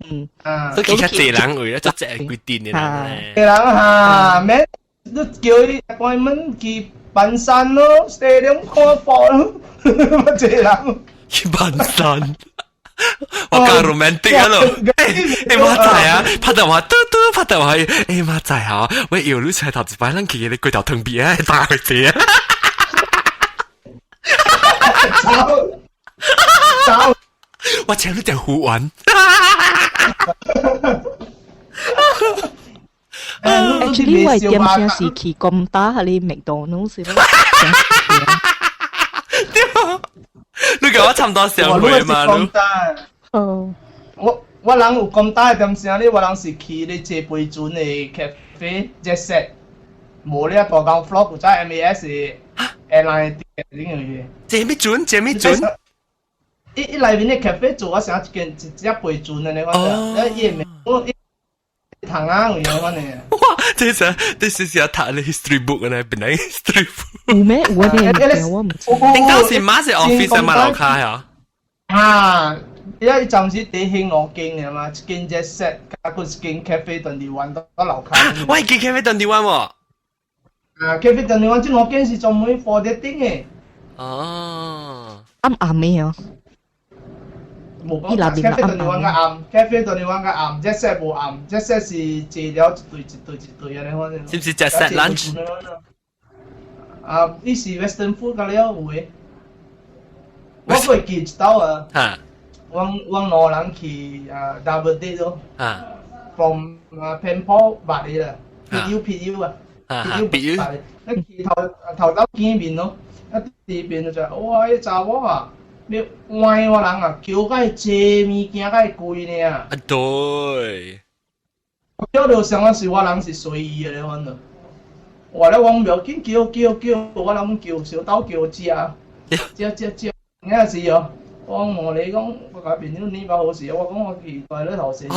Speaker 2: 嗯。
Speaker 3: 啊，
Speaker 1: 都其較濟人位啊，做這規定的人咧。
Speaker 3: 濟人哈，免你叫伊關門去搬山咯，stadium 看波咯，乜濟人。
Speaker 1: 去搬山。我較 romantic 啊咯，欸欸馬仔啊，拍電話嘟嘟拍電話，欸馬仔啊，我搖你出來頭一擺，咱去你規條湯邊啊，打去坐啊。
Speaker 3: 走走，
Speaker 1: 我請你食魚丸。
Speaker 2: Actually，我點聲是去金打彼个麥當勞是咯。
Speaker 1: 對，你共我差毋多相會嘛？你
Speaker 2: 哦，
Speaker 3: 我人有講大點聲咧，我人是去咧坐飛船的 cafe Jet Set，無咧大間 floor 有只 MAS airline 店頂去。
Speaker 1: 坐咩船？坐咩船？
Speaker 3: 伊伊內面的 cafe 做我成一間一隻飛船的咧，我講，伊的我糖啊，有樣款的。
Speaker 1: 哇！這是這是讀咧 history book 呢，本來 history book。
Speaker 2: 有咩？有咩？我毋知。
Speaker 1: 頂當時馬是 office 嘛樓跤呀？
Speaker 3: 啊！伊伊暫時佇興五間爾嘛，一間 Jet Set，加閣一間 Cafe 21到樓跤。
Speaker 1: 喂，間 Cafe 21 喎。
Speaker 3: 啊，Cafe 21這五間是專門 for dating 的。
Speaker 1: 哦。
Speaker 2: 暗暗的哦。
Speaker 3: 無講 Cafe 21較暗，Cafe 21較暗，Jet Set 無暗，Jet Set 是坐了一對一對一對按呢款。
Speaker 1: 是毋是 Jet Set lunch？
Speaker 3: 啊，伊是 Western food 甲了有的。我會記一道啊。阮阮兩人去啊 double date 咯。From 啊 Penpol 捌的啦，PU PU 啊，PU 捌的，咱去頭頭頭見面咯，啊第二面就哇，彼查某啊，欲歪我人啊，叫甲伊坐物件較會貴爾。
Speaker 1: 啊對。
Speaker 3: 叫著啥物是我人是隨意的咧，反正。哇！咧我毋要緊，叫叫叫，我人叫小豆叫食，食食食，爾是哦。我問你講，我共朋友你捌好勢，我講我去大咧頭先。
Speaker 1: 哦！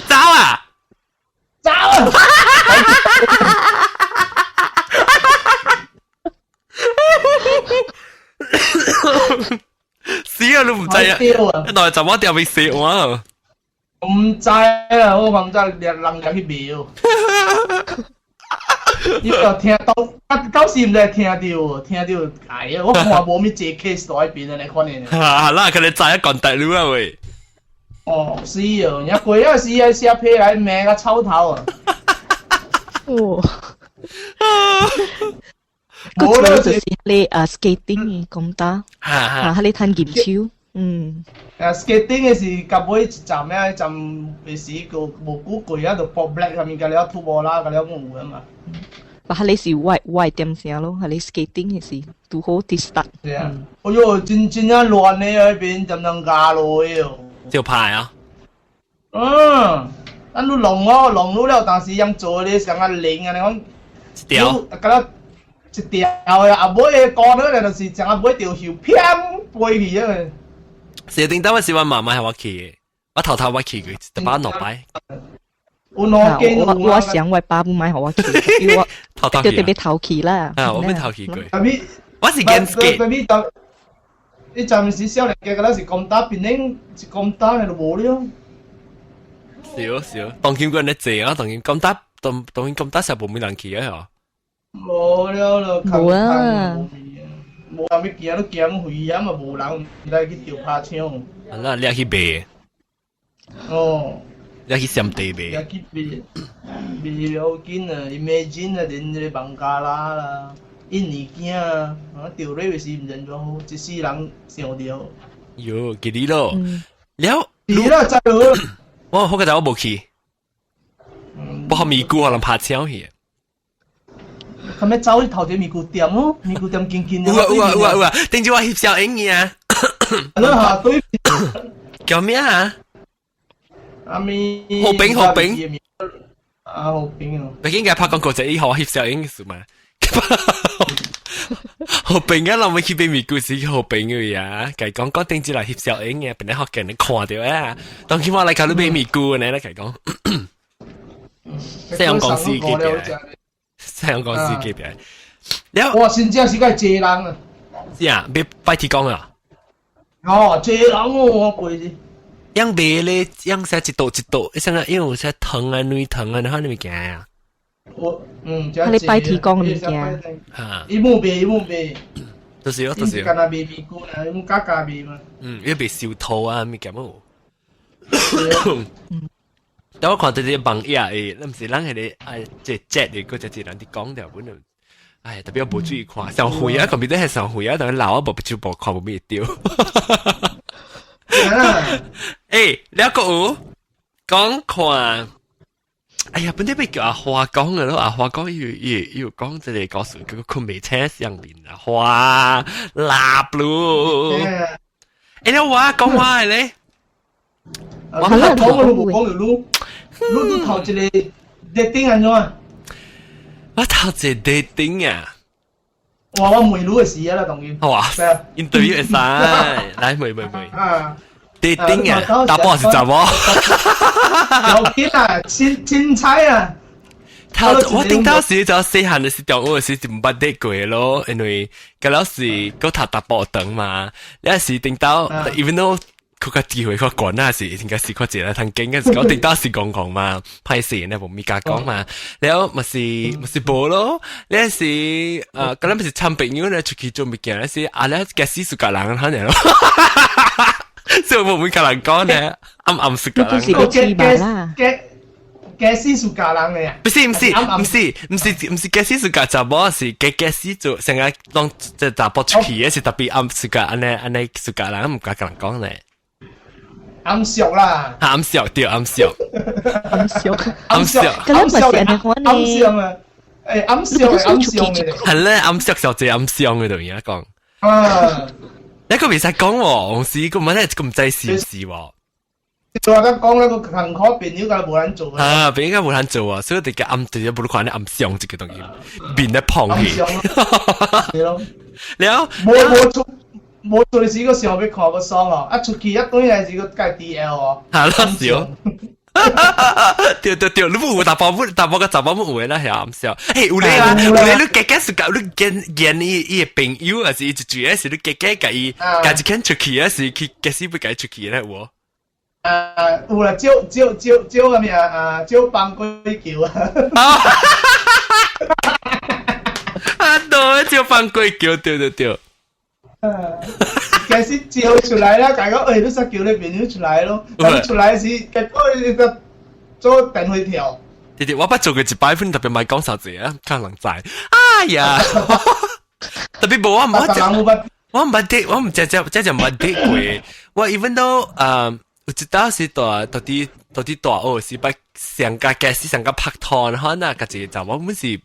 Speaker 1: 走啊！
Speaker 3: 走啊！
Speaker 1: 死啊！你毋知啊？來就我掉去死我。
Speaker 3: 毋知啊！我毋知掠人掠去廟。你就聽到，啊，到時毋知聽著，聽著哎呀！我看無物坐 case 在彼邊按呢款的。
Speaker 1: 哈啦，佢哋知一講大路啊喂。
Speaker 3: 哦，是哦，人過啊時啊寫批來罵甲臭頭啊。
Speaker 2: 哦。個做就是你啊 skating 咁打，啊，彼個彈劍手，嗯。
Speaker 3: 啊，skating 的是到尾一站啊，一站袂時個無久過啊，就搏 black 啥物甲了吐無啦，甲了有啊嘛。
Speaker 2: 但彼個是我點聲咯，彼個 skating 的是拄好佇 start。
Speaker 3: 是啊，哎喲，真真正亂的啊，彼邊陣陣壓落去哦。
Speaker 1: 就拍啊！
Speaker 3: 嗯，咱你弄哦，弄了了，但是用做咧像啊零按呢講，
Speaker 1: 一條，
Speaker 3: 甲了一條的，啊尾的高落來就是像啊尾條袖翩飛去啊。
Speaker 1: 是頂當我是我媽媽予我去的，我頭頭我去過，一擺兩擺。
Speaker 3: 有兩間
Speaker 2: 我我想我爸母買予我去，因為我
Speaker 1: 頭頭
Speaker 2: 就特別頭去啦。
Speaker 1: 啊，我欲頭去過。我是驚 skate。
Speaker 3: 你暫時少年家，敢若是講打邊頂，是講打的就無了。
Speaker 1: 少少，當今個人咧坐啊，當今咁打，當當今咁打時無咩人去啊，
Speaker 3: 無了咯，
Speaker 2: 無啊，
Speaker 3: 無人欲行，你行危險嘛，無人來去釣拍槍。
Speaker 1: 啊，那你去賣？
Speaker 3: 哦。
Speaker 1: 你去踅地賣？
Speaker 3: 你去賣，賣要緊啊！Imagine 啊，連這個孟加拉啦。印尼囝啊，啊，釣魚時毋認好，一世人想著。
Speaker 1: 喲，記得咯。了，
Speaker 3: 是啦，知無？
Speaker 1: 我好個我無去，我學咪咕可能拍槍去。
Speaker 3: 係咪走去頭前咪咕店哦？咪咕店近近。
Speaker 1: 有啊有啊有啊有啊！頂住我翕相影嘅。
Speaker 3: 你下對。
Speaker 1: 叫咩啊？
Speaker 3: 阿咪。
Speaker 1: 何炳何炳。
Speaker 3: 啊，何炳哦。
Speaker 1: 北京嘅拍廣告就以後翕相影是嘛？何炳啊，諗起去買咪故事何炳嘅呀？計講講頂住來翕相影嘅，本來學見你看著啊。當今我來靠你買咪咕呢，來計講。西洋公司隔壁，西洋公司隔壁。了，
Speaker 3: 哇，真正是個濟人啊！
Speaker 1: 是啊，別拜天公啊！
Speaker 3: 哦，濟人哦，我過是。
Speaker 1: 樣賣咧，樣寫一道一道，一聲啊，因為有些糖啊、軟糖啊，你看你物件啊。
Speaker 3: 我嗯，
Speaker 2: 你拜天公的物件。
Speaker 1: 嚇！
Speaker 3: 伊冇賣，伊冇賣。
Speaker 1: 就是咯，就是。
Speaker 3: 干那賣米菇啊，伊冇加加賣嘛。
Speaker 1: 嗯，伊賣燒桃啊，物件冇。但我看到啲網頁誒，那毋是咱彼个哎，這節的，閣一人佇講掉本來，哎，特別我無注意看，上歲啊，特別係上歲啊，但係老啊，無就無看無咩著。欸，了閣有講看，哎呀，本來欲叫阿花講的咯，阿花講伊伊伊有講這个故事，叫睏袂醒上面啊，花臘嚕。欸，你我講我的咧。
Speaker 3: 我講我都無講就擼，擼頭一个 dating 按怎？
Speaker 1: 我頭一個 dating 啊！
Speaker 3: 哇！我問你的事啊啦，當然。
Speaker 1: 哇！interview 會使，來問問問。
Speaker 3: 啊
Speaker 1: ！dating 啊，查某是查某？
Speaker 3: 有見啊，凊凊彩啊！
Speaker 1: 頭我頂到時就細漢的時中學時就毋捌 date 過咯，因為嗰老時閣讀查埔堂嘛，你是頂到 even though 佢個機會較懸啊，是應該是較濟來通經，是講頂到是講講嘛，歹勢呢無物敢講嘛，了嘛是嘛是無咯，你是呃，嗰陣是參朋友咧出去做物件，咧是啊，咧假使是共人可能咯，所以無會共人講咧，暗暗是共人
Speaker 2: 講。
Speaker 3: 假使是共人的啊？
Speaker 1: 不是，毋是，毋是，毋是，毋是假使是共查某，是假假使做成日當這查埔出去的是特別暗是共按呢按呢是共人，毋敢共人講咧。
Speaker 3: 暗熟啦，
Speaker 1: 暗熟對，暗熟，
Speaker 2: 暗熟，
Speaker 1: 暗熟，
Speaker 2: 咁你唔是按呢款呢？
Speaker 3: 暗熟啊，欸，暗熟暗熟的，
Speaker 1: 係咧，暗熟小姐暗熟的就而家講。
Speaker 3: 啊，
Speaker 1: 你個袂使講喎，是個問題，個毋知是毋是喎。
Speaker 3: 我甲講那個艱苦朋友，敢無人做
Speaker 1: 啊，朋友無人做啊，所以就叫暗，就無看你暗傷這個東西，面咧胖去。
Speaker 3: 係咯，
Speaker 1: 了，
Speaker 3: 無無出。無出的時，閣想欲看閣爽哦，啊出去啊轉來時閣改 DL 哦。
Speaker 1: 哈，咯是哦。對對對，你無有查埔母，查埔佮查某母有的啦，係暗笑。欸，有咧啊，有咧，你假假是共你見見伊伊的朋友，還是伊一住的是你假假共伊，共一間出去，還是去假使欲共伊出去咧有無？
Speaker 3: 啊，有啦，少少少少啥物啊？啊，少放過橋啊！
Speaker 1: 啊，對，少放過橋，對對對。
Speaker 3: 其實招出來啦，大家欸，你煞叫你朋友出來咯，你出來時，結果伊個做電話跳。
Speaker 1: 對對，我捌做過一擺份，特別莫講啥子啊，較人知。哎呀，特別無我毋捌，我毋捌 date，我毋真真真正毋捌 date 過。我 even though 有一當時大到佇到佇大學時捌上甲開始上甲拍拖，然後那家一個查某，阮是。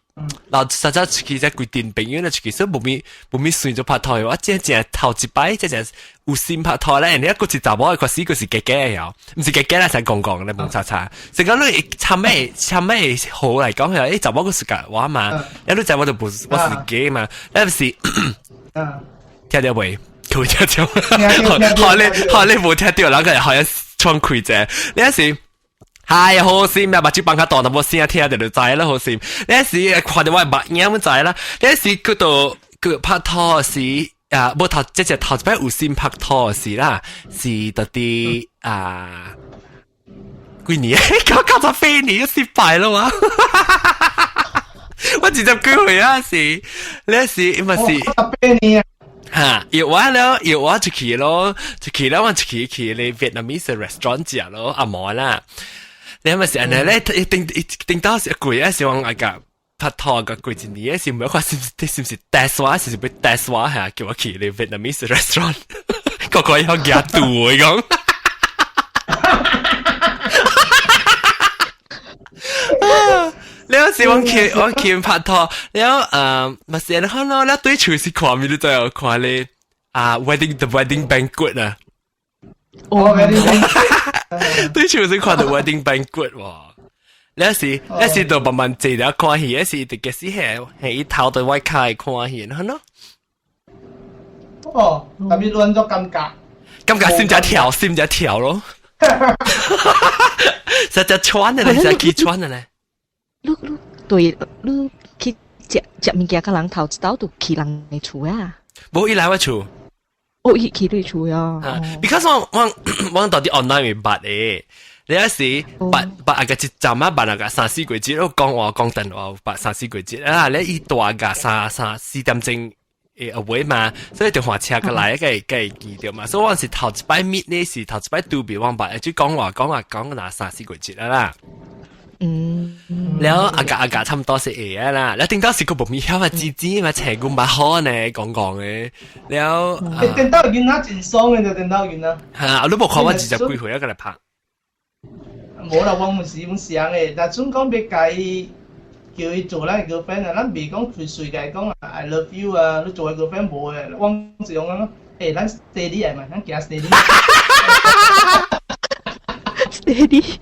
Speaker 1: 老實在出去才規陣朋友咧出去，所以無咪無咪算做拍拖。我真正頭一擺，真正有心拍拖咧，你一個是查某，確實個是假假的哦，毋是假假啦，才講講咧，蒙查查。成講你參咩參咩好來講係，欸查某個是共我嘛，你你知我就不我是假嘛，你毋是聽著未？佢聽著，好你好你無聽著，人個好像喘氣者，你是。哎呀，好心啊！目睭放較大，淡薄聲聽著就知啦。好心，你時看著我目影阮知啦。你時佢就佢拍拖時啊，無頭這隻頭一擺有心拍拖時啦，是到底啊幾年？九九十八年就失敗了嘛？我20幾歲啊，是你時因為是
Speaker 3: 十八年啊。
Speaker 1: 哈，約我了，約我出去咯，出去了，我出去去咧 Vietnamese restaurant 食咯，阿嬷啦。你咪是按呢咧，一定一定到是貴啊，是往阿個拍拖個過一年，是毋看是是是毋是 test 我，是是欲 test 我嚇，叫我去咧 Vietnamese restaurant，個個要夾肚我講。了是我去我去拍拖，了呃，嘛是按呢款咯，了對厝是看咪你知影看咧啊 wedding the wedding banquet 啊。
Speaker 3: 哦，wedding banquet
Speaker 1: 對厝是看 the wedding banquet 喎。了是了是就慢慢坐了看戲，是直接是係係伊頭對我開看戲，按呢咯。
Speaker 3: 哦，特別亂咗尷尬。
Speaker 1: 尷尬心只跳，心只跳咯。實在穿的咧，實在去穿的咧。
Speaker 2: 你對你去食食物件，佮人頭一道就去人的厝啊？
Speaker 1: 無伊來我厝。
Speaker 2: 哦，伊去你厝啊
Speaker 1: ？Because 我到底 online 會捌的，你有時捌捌啊個一站啊捌啊個三四個節，我講話講電話捌三四個節啊，你伊大個三三四點鐘會位嘛，所以就換車過來，個個記著嘛。所以我是頭一擺 meet 呢，是頭一擺拄別我捌，就講話講話講那三四個節啦。了阿個阿個差唔多是會啊啦，了頂到是個無咪曉啊，姊姊嘛，請個蠻好呢，講講的，了。
Speaker 3: 頂到囡仔真爽的，就頂到囡仔。
Speaker 1: 嚇，你無看我二十幾歲啊，過來拍。
Speaker 3: 無啦，我毋是阮想的，但準講欲共伊叫伊做咱的 girlfriend 啊，咱袂講隨隨共伊講 I love you 啊，你做我 girlfriend 無的，我是講講，欸，咱 steady 來嘛，咱行 steady。
Speaker 2: steady。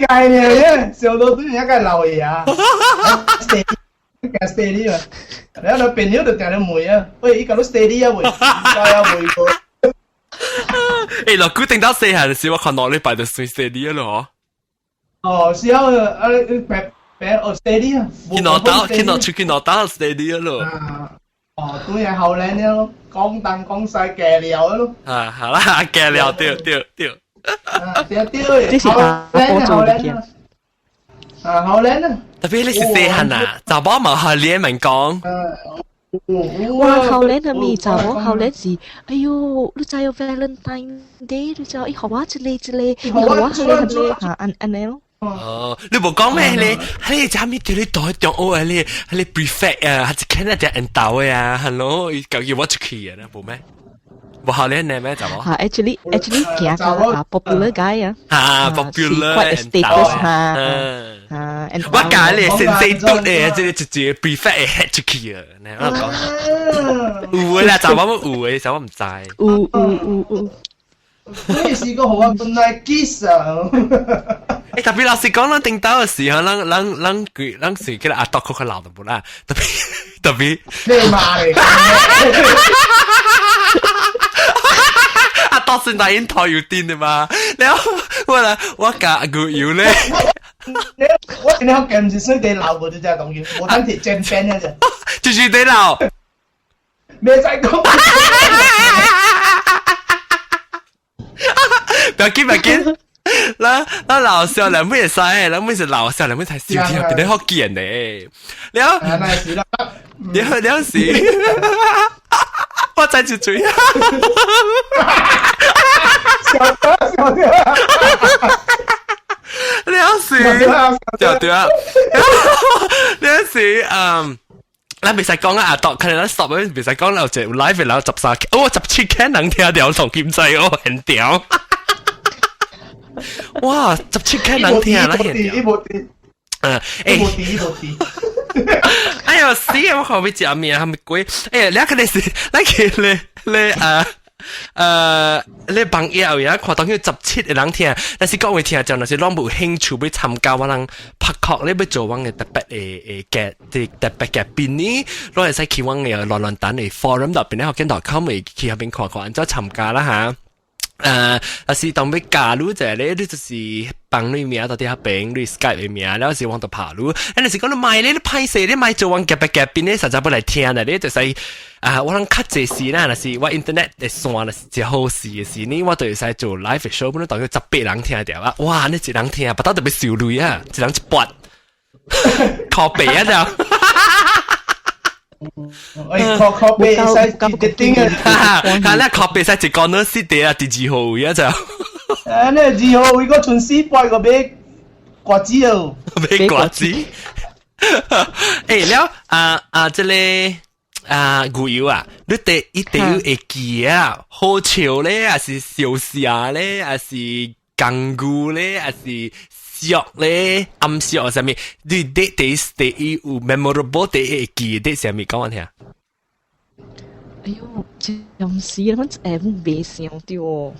Speaker 3: 概念，上多對人家老爺啊，steady，行 steady 嘛，然後朋友就定定問啊，喂，伊共你 steady 啊未？啊未過。
Speaker 1: 欸，老古頂到細漢時，我看兩禮拜就算 steady 咯。
Speaker 3: 哦，是啊，啊，白白哦 steady 啊。
Speaker 1: 去攞刀，去攞出去攞刀 steady 咯。
Speaker 3: 哦，對啊，後來呢，講東講西加料咯。
Speaker 1: 啊，好啦，加料對對對。
Speaker 3: 啊，對對，
Speaker 2: 這是阿婆做的。
Speaker 3: 啊，好靚啊！
Speaker 1: 特別你是細漢啊，查某嘛學你問講。
Speaker 2: 哇，後年係咪查某後年是？哎喲，你知有 Valentine Day，你知伊予我一個一個，伊予我一個一個，嚇按按呢咯。
Speaker 1: 哦，你無講咩？你你啥物對你代中學啊？你你 prefect 啊，還是看那啲人鬥的啊？Hello，伊叫我出去啊？無咩？無學你呢咩？查某？
Speaker 2: 嚇，actually 行個 popular guy 啊。
Speaker 1: 嚇，popular
Speaker 2: quite a status 嚇。嚇，
Speaker 1: 我教你先生嘟的，這個直接 prefect 會 head 出去啊！我講，有的啦，查某有的，查某毋知。
Speaker 2: 有有有有。
Speaker 3: 你試過予我本來 kiss 啊？
Speaker 1: 欸，特別老實講，咱頂到的時候，咱咱咱佢咱是叫阿獨較老就無啦，特別特別。
Speaker 3: 你媽咧！
Speaker 1: 阿獨是那因頭有電的嘛？然後我來我共牛油咧。
Speaker 3: 你我今日見是算地老無就這東西，無單是煎邊的啫。
Speaker 1: 就是地老。
Speaker 3: 袂使講。
Speaker 1: 不要緊，不要緊。咱咱老少年會使，咱每是老少年會才收聽，變得好見咧。了，了了時，我再一嘴。
Speaker 3: 笑笑笑。
Speaker 1: 了時，對對啊。了時，嗯。咱袂使講啊，阿獨，可能咱 stop 袂使講，有一個 live 然後13，哦，17 K 人聽著，同金仔哦，很屌。哇，17 K 人聽啦，很屌。嗯，欸，哎呦死啊！我後尾食面還沒鬼，哎呀，你可能是，你去咧咧啊。你朋友有看當佢17個人聽，但是講話聽就若是攏無興趣欲參加，我人拍確你欲做阮的特別的的嘅特別嘅賓呢，攏會使去阮的亂亂等的 forum 度邊咧，學見 .com 會去彼邊看看，按怎參加啦嚇。若是當欲加入者咧，你就是放你名到佇彼邊，你 Skype 的名，了是往度拍入。啊，若是講你莫咧，你歹勢，你莫做阮夾別夾邊咧，實在欲來聽啦，你就是啊，我諗較濟時啦，若是我 internet 的線若是真好勢的時，呢我就會使做 live show，本來當佢18人聽著啊，哇，你一人聽，腹肚特別受累啊，一人一撥，靠北啊就。
Speaker 3: 哎，靠靠北使一頂啊！
Speaker 1: 哈，你靠北使一個呢死地啊，佇二號位啊就。
Speaker 3: 啊，你二號位個剩四百個買瓜子哦。
Speaker 1: 買瓜子。欸，了啊啊，這個啊牛油啊，你第一定有會記啊，好笑咧，還是笑死咧，還是港牛咧，還是笑咧，暗笑啥物？你第第第一有 memorable 第一會記得啥物？講我聽。
Speaker 2: 哎喲，暫時我誒未想到。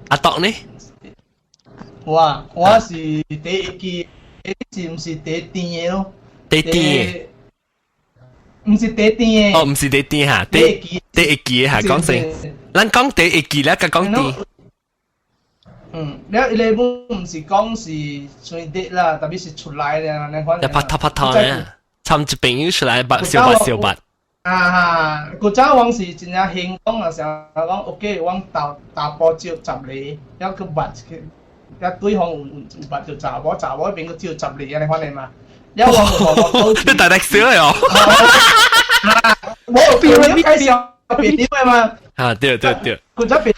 Speaker 1: 阿獨呢？
Speaker 3: 我我是第一記，是毋是第甜的咯？
Speaker 1: 第甜的。
Speaker 3: 毋是第甜的。
Speaker 1: 哦，毋是第甜哈，第第一記哈，講先。咱講第一記咧，佮講甜。
Speaker 3: 嗯，了伊個毋是講是算得啦，特別是出來咧，你看。
Speaker 1: 一拍拖拍拖咧，參一朋友出來捌相捌相捌。
Speaker 3: 啊，古早往是真正興講啊，成日講 OK，阮查查埔招十個，了去捌去，了對方有捌著查某，查某彼邊閣招十個，按呢款的嘛。了我
Speaker 1: 你大大小哦。
Speaker 3: 無朋友介紹朋友的嘛。
Speaker 1: 啊，對對對。
Speaker 3: 古早朋友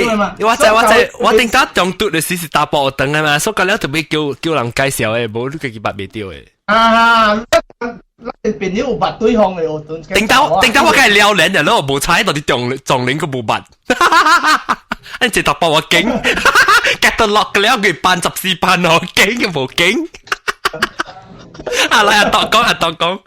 Speaker 3: 的嘛。
Speaker 1: 我知我知，我頂早中毒的時是查埔學堂的嘛，所以講了特別叫叫人介紹的，無你家己捌袂著的。
Speaker 3: 啊，咱朋友有捌對方的學堂。
Speaker 1: 頂到頂到我梗係撩人的，我無猜到底中中齡個無捌。你這查埔我驚，夾到落了佢班14班哦，驚個無驚。啊，來阿當講阿當講。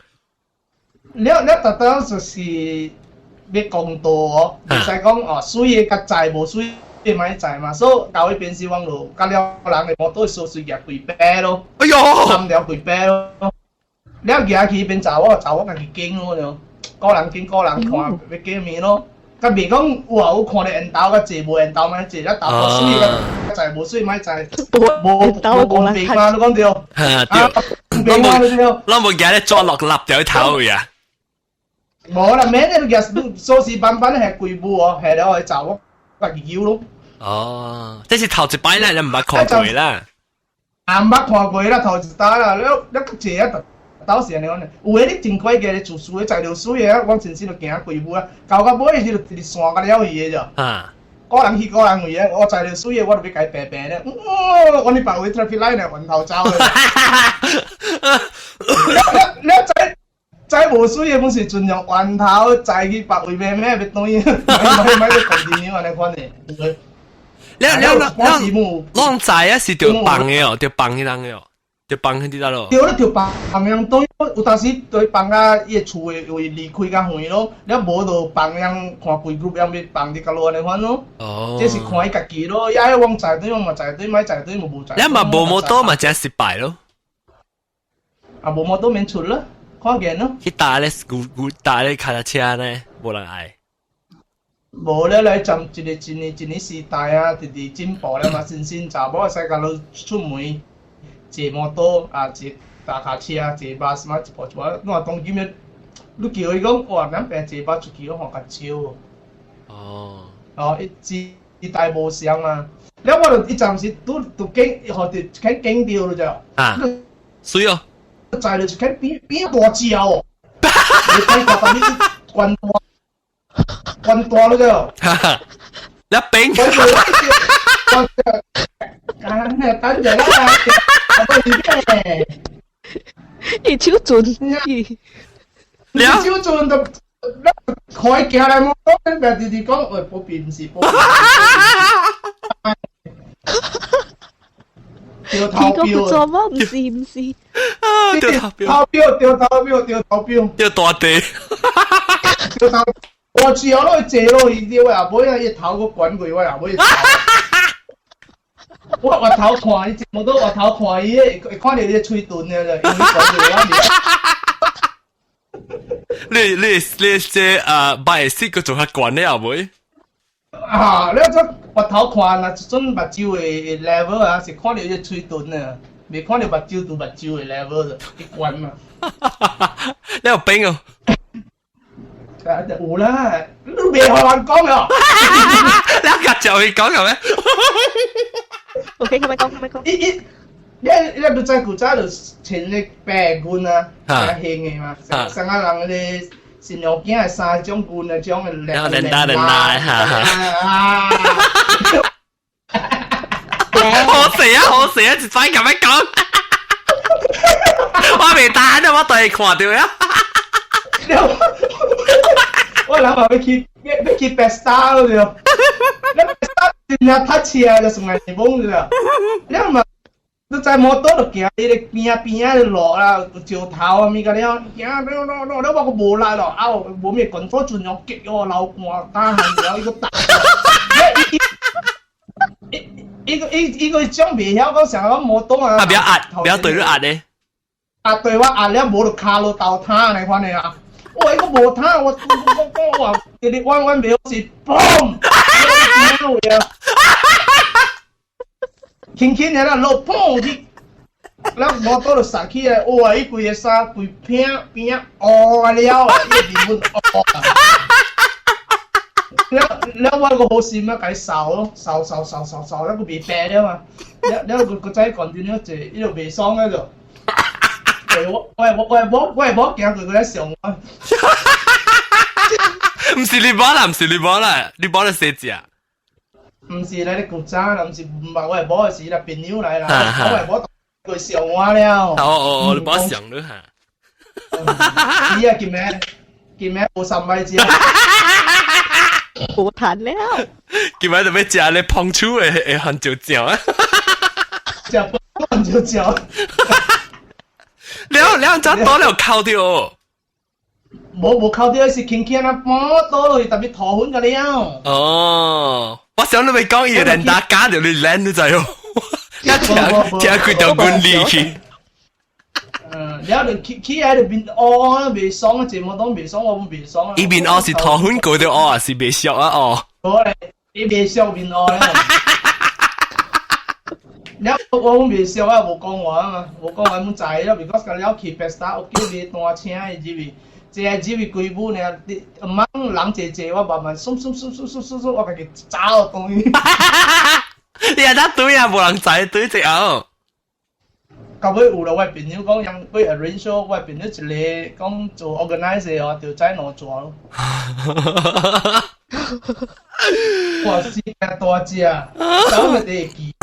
Speaker 3: 了了，特登就是欲公道哦，袂使講哦，水的較載，無水的莫載嘛。所以到彼邊時，阮就佮了人的摩托鎖匙舉規擺咯，
Speaker 1: 哎喲，
Speaker 3: 三條規擺咯。了舉去彼邊查某，查某家己揀咯，就個人揀個人看欲揀物咯。較袂講有啊，有看著緣投較濟，無緣投莫坐，了查某水較載，無水莫載，無無公平嘛？你講對？
Speaker 1: 嚇對，
Speaker 3: 公平嘛？你對？
Speaker 1: 咱無舉咧抓落立掉頭去啊！
Speaker 3: 無啦，免你舉鎖匙慢慢下規步哦，下了會查某家己揪咯。
Speaker 1: 哦，這是頭一擺啦，你毋捌看過啦。
Speaker 3: 啊，毋捌看過啦，頭一擺啦，了了較濟啊，到時按呢款，有的你真快個自私的載著水的，我先生就行規步啊，到到尾時就一直線甲了去的就。
Speaker 1: 啊。
Speaker 3: 個人去個人位的，我載著水的，我就欲共伊平平咧。哦，我你別位 traffic light 呢，源頭走的。了了了，載載無水的，攏是盡量源頭載去別位咩咩欲轉去，莫莫欲 continue 按呢款的。
Speaker 1: 了了了了，攏載啊是著放的哦，著放彼人的哦，著放彼佇倒咯。
Speaker 3: 對，你著放樣對，有當時對放甲伊的厝的位離開較遠咯，了無就放樣看規 group 樣欲放佇角落按呢款咯。
Speaker 1: 哦。
Speaker 3: 這是看伊家己咯，伊愛往載對嘛載對，莫載對嘛無載。
Speaker 1: 你嘛無摩托嘛真失敗咯。
Speaker 3: 啊，無摩托免出咯，看見咯。
Speaker 1: 去搭咧古古搭咧跤踏車呢，無人愛。
Speaker 3: 無咧來站一個一年一年時代啊，直直進步了嘛，新新查某會使共你出門坐摩托啊，坐踏跤車，坐巴士嘛，一步一步。我當今日你叫伊講，哇，咱平坐巴出去，我看較少。
Speaker 1: 哦。
Speaker 3: 哦，伊時代無相嘛。了我就伊暫時拄拄經，予著肯經著了就。
Speaker 1: 啊。水哦。
Speaker 3: 載著一間變變大隻哦。你睇個當你關大。關大了就，
Speaker 1: 一冰。
Speaker 3: 啊，等陣啦，
Speaker 2: 伊手準，
Speaker 3: 你手準就開行來摩托，別直直講，喂，波比毋是波比。掉頭錶，
Speaker 2: 做乜？毋是毋是，
Speaker 1: 掉頭錶，
Speaker 3: 頭錶掉頭錶掉頭錶，
Speaker 1: 掉大地，
Speaker 3: 掉頭。我只要落去坐落去，我後尾啊，伊頭閣懸過，我後尾。我額頭看伊，無都額頭看伊，會看著伊個喙唇的，因為懸過我。
Speaker 1: 你你你這啊，擺色閣做較懸的後尾？
Speaker 3: 啊！你這額頭看，若一陣目睭的 level 啊，是看著伊個喙唇的，袂看著目睭拄目睭的 level 就伊懸嘛。
Speaker 1: 你有病哦！
Speaker 3: 啊，有啦，你袂予人講哦。
Speaker 1: 你夾就會講係咩
Speaker 2: ？OK，咁樣講，咁樣講。
Speaker 3: 伊伊，你你你知古早就穿咧白軍啊，較興的嘛，啥個人咧新娘囝的三種軍啊，種的
Speaker 1: 連連連拉，哈
Speaker 3: 哈。
Speaker 1: 好死啊！好死啊！一擺咁樣講，我未彈啊！我對看到呀。
Speaker 3: 我諗下欲去欲欲去白沙咯，對。你白沙真正塞車就算係懵對。你嘛，你載摩托就行彼個邊仔邊仔的路啦，有石頭啊物個了，行了了了，你我閣無力咯，啊無咩工作盡量激哦流汗，打汗了伊閣打。伊伊伊伊個種袂曉講啥個摩托啊。
Speaker 1: 啊，不要壓，不要對你壓咧。
Speaker 3: 啊，對我壓了無就跤落豆攤按呢款的啊。我伊個無攤，我我我我直直彎彎袂好勢，嘣！輕輕的啦落砰去，咱摩托就殺起來，哇！伊規个衫規片邊烏了，伊面阮烏。了了，我個好心啊，共伊掃咯，掃掃掃掃掃，了閣袂白了嘛。了了，閣閣再 continue 坐，伊就袂爽了就。我我我我我無行過過來上我。
Speaker 1: 毋是你某啦，毋是你某啦，你某咧細隻。
Speaker 3: 毋是咧，你古早啦，毋是毋捌我的某是啦，朋友來啦，我的某過上我了。
Speaker 1: 哦哦哦，你某上你哈。
Speaker 3: 是啊，今暝今暝無三擺食。
Speaker 2: 無談了。
Speaker 1: 今暝就欲食咧碰手的的番椒醬啊。
Speaker 3: 食番椒醬。
Speaker 1: 了了，怎倒了哭著？
Speaker 3: 無無哭著，是輕輕啊，波倒落去，特別塗粉個了。
Speaker 1: 哦，我想你欲講伊連打加著你練你知哦？一聽聽幾條軍力去。
Speaker 3: 嗯，了就起起來就面烏，袂爽，這麼當袂爽，我袂爽。
Speaker 1: 伊面烏是塗粉過著烏，還是袂熟啊烏？
Speaker 3: 無咧，伊袂熟面烏咧。了我阮袂熟啊，無講話啊嘛，無講話阮知了，because 甲了去 pesta，我叫伊單車伊入去，坐入去幾舞爾，毋茫人濟濟，我慢慢嗖嗖嗖嗖嗖嗖嗖，我家己走轉去。
Speaker 1: 你啊，得對啊，無人知對一後。
Speaker 3: 到尾有了，我朋友講，因會 arrange 我朋友一個講做 organizer 哦，就知兩逝咯。哇！死大隻，走咪會記。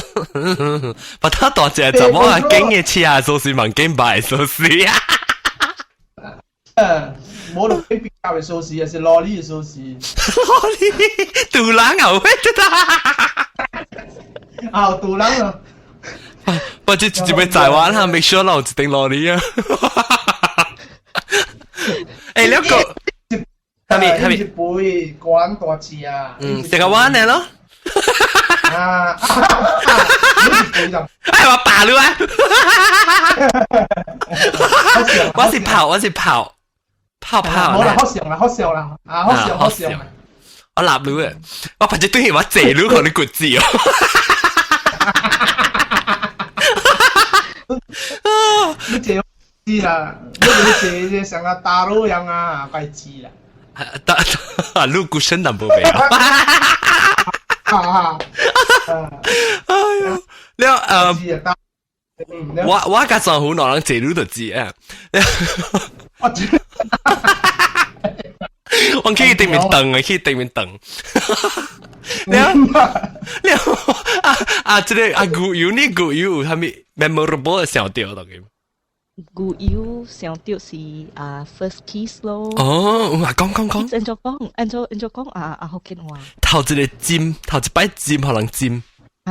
Speaker 1: 把他大隻怎麼啊？經嘅車說是蠻經擺說是啊。
Speaker 3: 嗯，無就比較的鎖匙，還是羅里的鎖匙。
Speaker 1: 羅里，杜人牛咩得
Speaker 3: 啊，杜人啊。
Speaker 1: 不知直接在玩下，make sure 留一定羅里啊。欸，你個係咪係咪？
Speaker 3: 一杯關大隻啊。
Speaker 1: 嗯，食個碗嚟咯。
Speaker 3: 啊！
Speaker 1: 哎，我打你啊！我是跑，我是跑，跑跑。
Speaker 3: 冇啦，好笑啦，好笑啦，啊，好笑，好笑。
Speaker 1: 我立你啊！我反正對我坐你可能骨子哦。
Speaker 3: 你坐知啦，你坐這像個大路樣啊，該知啦。
Speaker 1: 大啊，路骨身淡薄袂啊。
Speaker 3: 啊！
Speaker 1: 哎喲，了我我甲丈夫兩人坐你就知啊。
Speaker 3: 我知。
Speaker 1: 我去對面等啊，去對面等。了了啊啊！這个啊牛油你牛油有啥物 memorable 想著當佢？
Speaker 2: 牛油想著是啊 first kiss 咯。
Speaker 1: 哦，啊講講講。
Speaker 2: 按怎講？按怎按怎講啊啊福建話。
Speaker 1: 頭一个針，頭一擺針，予人針。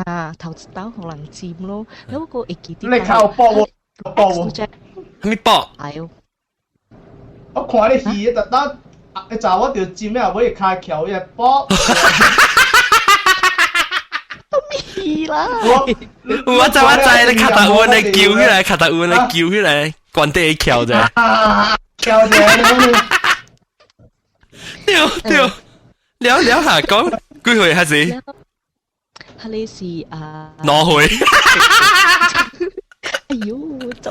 Speaker 2: 啊，頭一刀予人針咯，你我個會記得。
Speaker 3: 你靠搏喎，搏喎。
Speaker 1: 啥物搏？
Speaker 2: 哎喲。
Speaker 3: 我看你戲，特登一查某著針啊，尾跤翹伊搏。
Speaker 2: 都咪啦！
Speaker 1: 我知我知，你跤踏穩咧揪起來，跤踏穩咧揪起來，關底翹者。
Speaker 3: 啊，翹者。
Speaker 1: 對對，了了下講幾歲還是？
Speaker 2: 係你是啊？
Speaker 1: 兩歲。
Speaker 2: 哎喲，十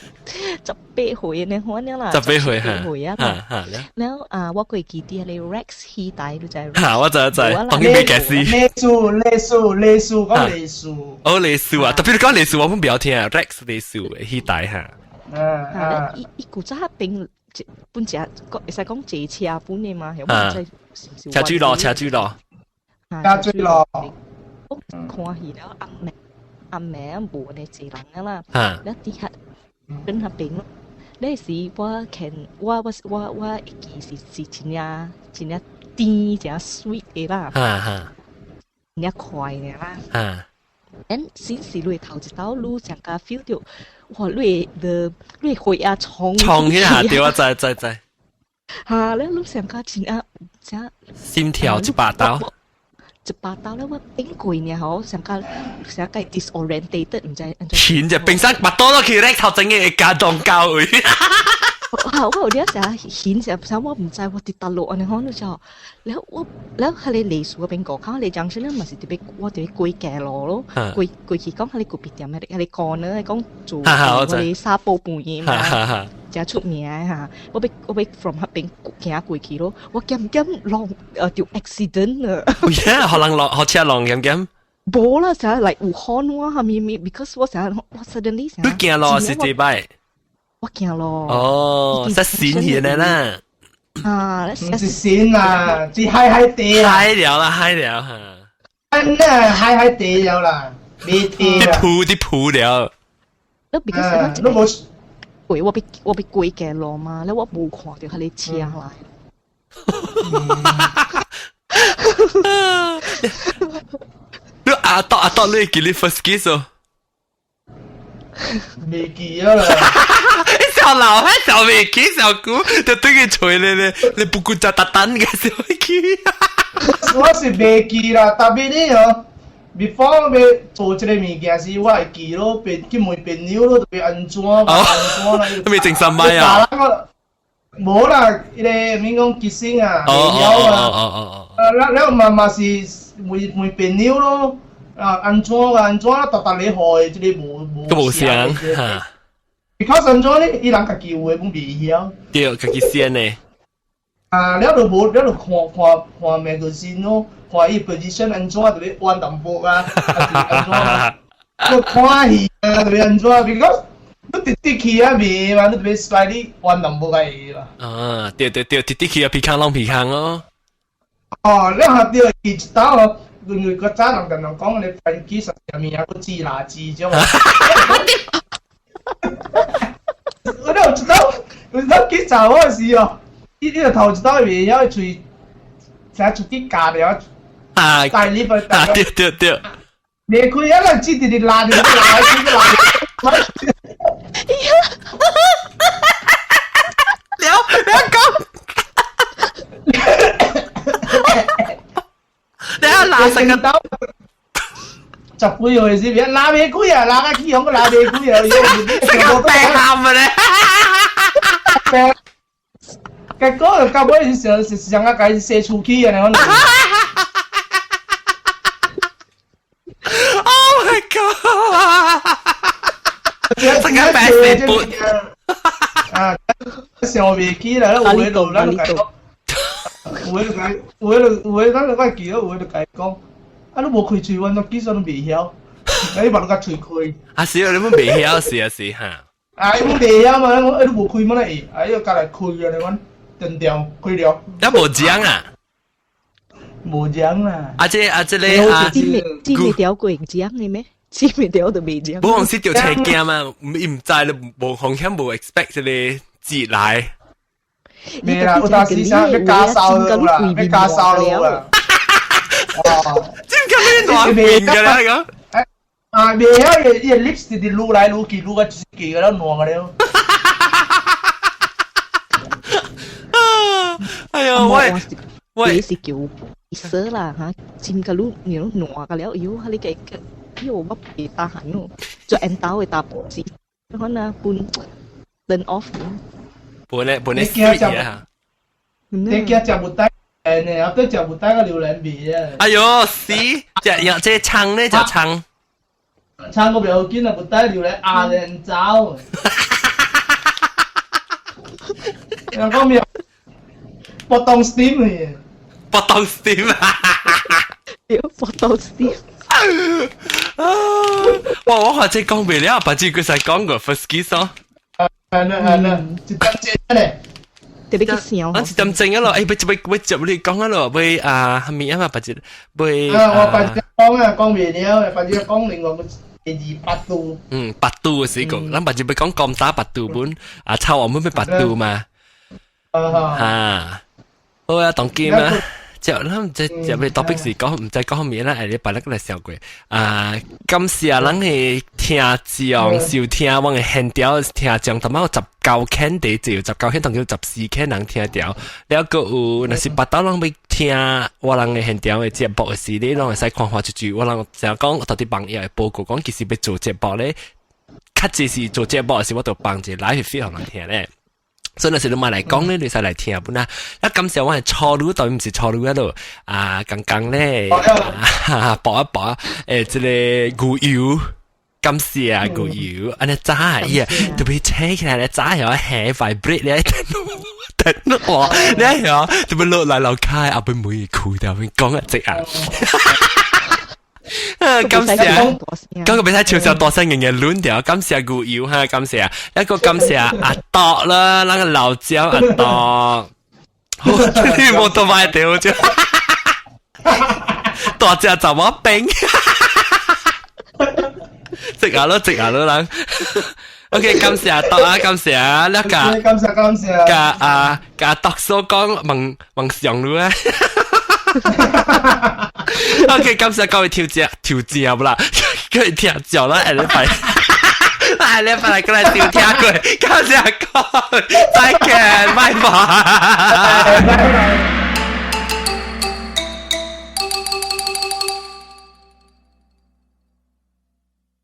Speaker 2: 十八歲呢，可能啦。
Speaker 1: 十八歲
Speaker 2: 嚇。歲啊！
Speaker 1: 嚇
Speaker 2: 了啊，我會記得你 Rex 戲帶你知？
Speaker 1: 嚇，我知我知，當然未解釋。
Speaker 3: 類似類似類似講類似。
Speaker 1: 哦，類似啊，特別你講類似，我們不要聽啊，Rex 類似的戲帶嚇。
Speaker 3: 嗯
Speaker 2: 啊，伊伊古早邊本只會使講坐車本的嘛？啊。
Speaker 1: 車水路，車水路。
Speaker 3: 車水路。
Speaker 2: 我看戲了暗暝暗暝無呢濟人啊啦，了底下跟那邊咯。那時我看我我我我會記是是真正真正甜真 sweet 的啦，真正快的啦。咱先是你頭一道你上加 feel 到，哇！你的你血壓衝
Speaker 1: 衝起來，對啊，知知知。
Speaker 2: 嚇！你你上加真啊真
Speaker 1: 心跳一百刀。
Speaker 2: 一百刀咧，我頂過呢吼，上加上加 disoriented，毋知按怎。
Speaker 1: 錢就平生百刀都去咧，頭整嘅加動交位。
Speaker 2: 啊，我有啲成日顯成成我毋知我佇佗落按呢款就，了我了彼个歷史嗰邊過，較你 junction 咧嘛是特別我特別過街路咯，過過去講彼个咖啡店，彼個 corner 講做我哋沙煲飯嘅嘛，誠出名的哈。我欲 from 彼邊行過去咯，我兼兼浪就 accident 了。
Speaker 1: 有影，予人落，予車撞兼兼。
Speaker 2: 無啦，成日嚟有可能我蝦米咪，because 我成日我 suddenly 成
Speaker 1: 你行路是這擺？
Speaker 2: 我行路。
Speaker 1: 哦，實閃起來啦。
Speaker 2: 啊，
Speaker 3: 毋是閃啊，是揩揩地啊。
Speaker 1: 揩了啦，揩了哈。
Speaker 3: 真啊，揩揩地了啦，未地啦。
Speaker 1: 啲鋪啲鋪了。
Speaker 2: 你 because
Speaker 3: 你無
Speaker 2: 過我欲過街路嘛，了我無看著彼个車來。
Speaker 1: 你阿多阿多，你記你 first kiss 哦？
Speaker 3: 未記啊啦！
Speaker 1: 你小老還小未記小姑，就對佢吹你咧，你不顧就特登嘅小記。
Speaker 3: 我是未記啦，特別你哦，before 欲做這个物件時，我會記咯，變去問朋友咯，特別按怎按怎啦。
Speaker 1: 未整三擺啊？
Speaker 3: 無啦，彼个免講 kissing 啊，未曉啊。啊，了了嘛嘛是問問朋友咯。啊，按怎啊按怎啊，逐逐個號的這个無無
Speaker 1: 都無相哈。
Speaker 3: because 按怎呢？伊人家己有的攏未曉。
Speaker 1: 對，家己先的。
Speaker 3: 啊，了就無，了就看看看 magazine 咯，看伊 position 按怎，就欲彎淡薄啊，按怎，閣看戲啊，就欲按怎，because 你直直去啊袂嘛，你就欲 slightly 彎淡薄個會嘛。
Speaker 1: 啊，對對對，直直去啊，鼻孔攏鼻孔哦。
Speaker 3: 哦，了下對，一道哦。因為較早人共人講，你飛機上面啊，閣煮垃圾種。我了有一道，有一道去查某的時哦，伊伊就頭一道袂曉喙，成出去咬了，
Speaker 1: 啊，
Speaker 3: 大力去，
Speaker 1: 啊，對對對，
Speaker 3: 袂開啊，咱只直直拉著，拉拉拉。
Speaker 1: 了了講。你啊拉成個
Speaker 3: 刀，十幾歲時別拉袂開啊，拉個起響個拉袂開啊，
Speaker 1: 成個病喊啊咧！
Speaker 3: 結果就到尾是上是上啊，共洗出去啊，可能。
Speaker 1: Oh my god！成個白死不？
Speaker 3: 啊，想袂起來，有的就咱就共講。有的就共，有的就有的，咱就我記得有的就共講，啊，你無開喙，阮都計算攏袂曉，你目都共喙開。
Speaker 1: 啊是啊，你們袂曉是啊是哈。
Speaker 3: 啊，伊袂曉嘛，我你無開麼會，啊，伊就共來開啊，阮斷掉開了。
Speaker 1: 啊無講啊？
Speaker 3: 無講啦。
Speaker 1: 啊這啊這个啊，
Speaker 2: 煎未掉過講的咩？煎未掉就未講。
Speaker 1: 無紅是著車驚嘛，伊毋知你無風險無 expect 這個節來。
Speaker 3: 未啦，有當時啥欲加燒啦，欲加燒啦。哇！
Speaker 1: 真個你爛面㗎啦個。
Speaker 3: 啊，袂曉伊伊個 lips 直直擼來擼去，擼到一支個了爛個了。
Speaker 1: 哎呦喂喂，
Speaker 2: 是叫色啦嚇，尖個擼你擼爛個了，喲，你個喲我袂打閒咯，做緣投的查埔子，可能半 turn off。
Speaker 1: 本咧本咧水啊！
Speaker 3: 你驚食無帶呢？啊，對食無帶個榴蓮味啊！
Speaker 1: 哎喲，死！食藥這蔥咧，食蔥。
Speaker 3: 蔥個袂要緊啊，無帶榴蓮壓人走。人講咩？搏動 steam 嘅。
Speaker 1: 搏動 steam 啊！
Speaker 2: 對，搏動 steam。
Speaker 1: 哇！我話這講袂了，把這個使講過 first kiss 哦。
Speaker 3: 係啦係啦，一點鐘咧。
Speaker 2: 特別去想。
Speaker 1: 啊，一點鐘啊咯，欸，欲欲欲接你講啊咯，欲啊，蝦米啊嘛，別只欲。
Speaker 3: 啊，我別只講啊，講袂了，別只講另外個第二百度。
Speaker 1: 嗯，百度嘅時個，咱別只欲講咁打百度本，啊，抄我們欲百度嘛。啊，好啊，當今啊。就咱這這個 topic 是講毋知講啥物啦，下禮拜咱閣來笑過。啊，感謝咱的聽眾收聽，阮的現調聽眾，淡仔有19千第一，19千當叫14千人聽著。了閣有，若是別兜人欲聽我人的現調的節目的時，你攏會使看看一句。我人成日講，到佇網頁的報告講，其實欲做節目咧，較濟是做節目的時，我就放一個 live feed 予人聽咧。所以那時你買來講咧，你使來聽本啦。一感謝我係錯路，當然唔是錯路嗰度啊，剛剛咧搏一搏，這個牛油，感謝牛油，按呢炸伊，特別扯起來咧炸又係 vibrate 咧，等我，你係啊，特別落來樓開，阿妹每褲掉，講一隻啊。感謝，嗰個比賽笑笑大聲嘅嘅亂掉，感謝牛油哈，感謝一個感謝阿多啦，那個老椒阿多，你冇得買掉就，大隻怎麼冰？食下咯，食下咯，人。OK，感謝阿多啊，感謝那個，
Speaker 3: 感謝感謝，
Speaker 1: 加啊加多所講問問上路啊。OK，感謝各位聽者聽者啦，各位聽眾啦，下禮拜，下禮拜來過來收聽過，感謝各位，再見，拜拜。
Speaker 3: 拜拜。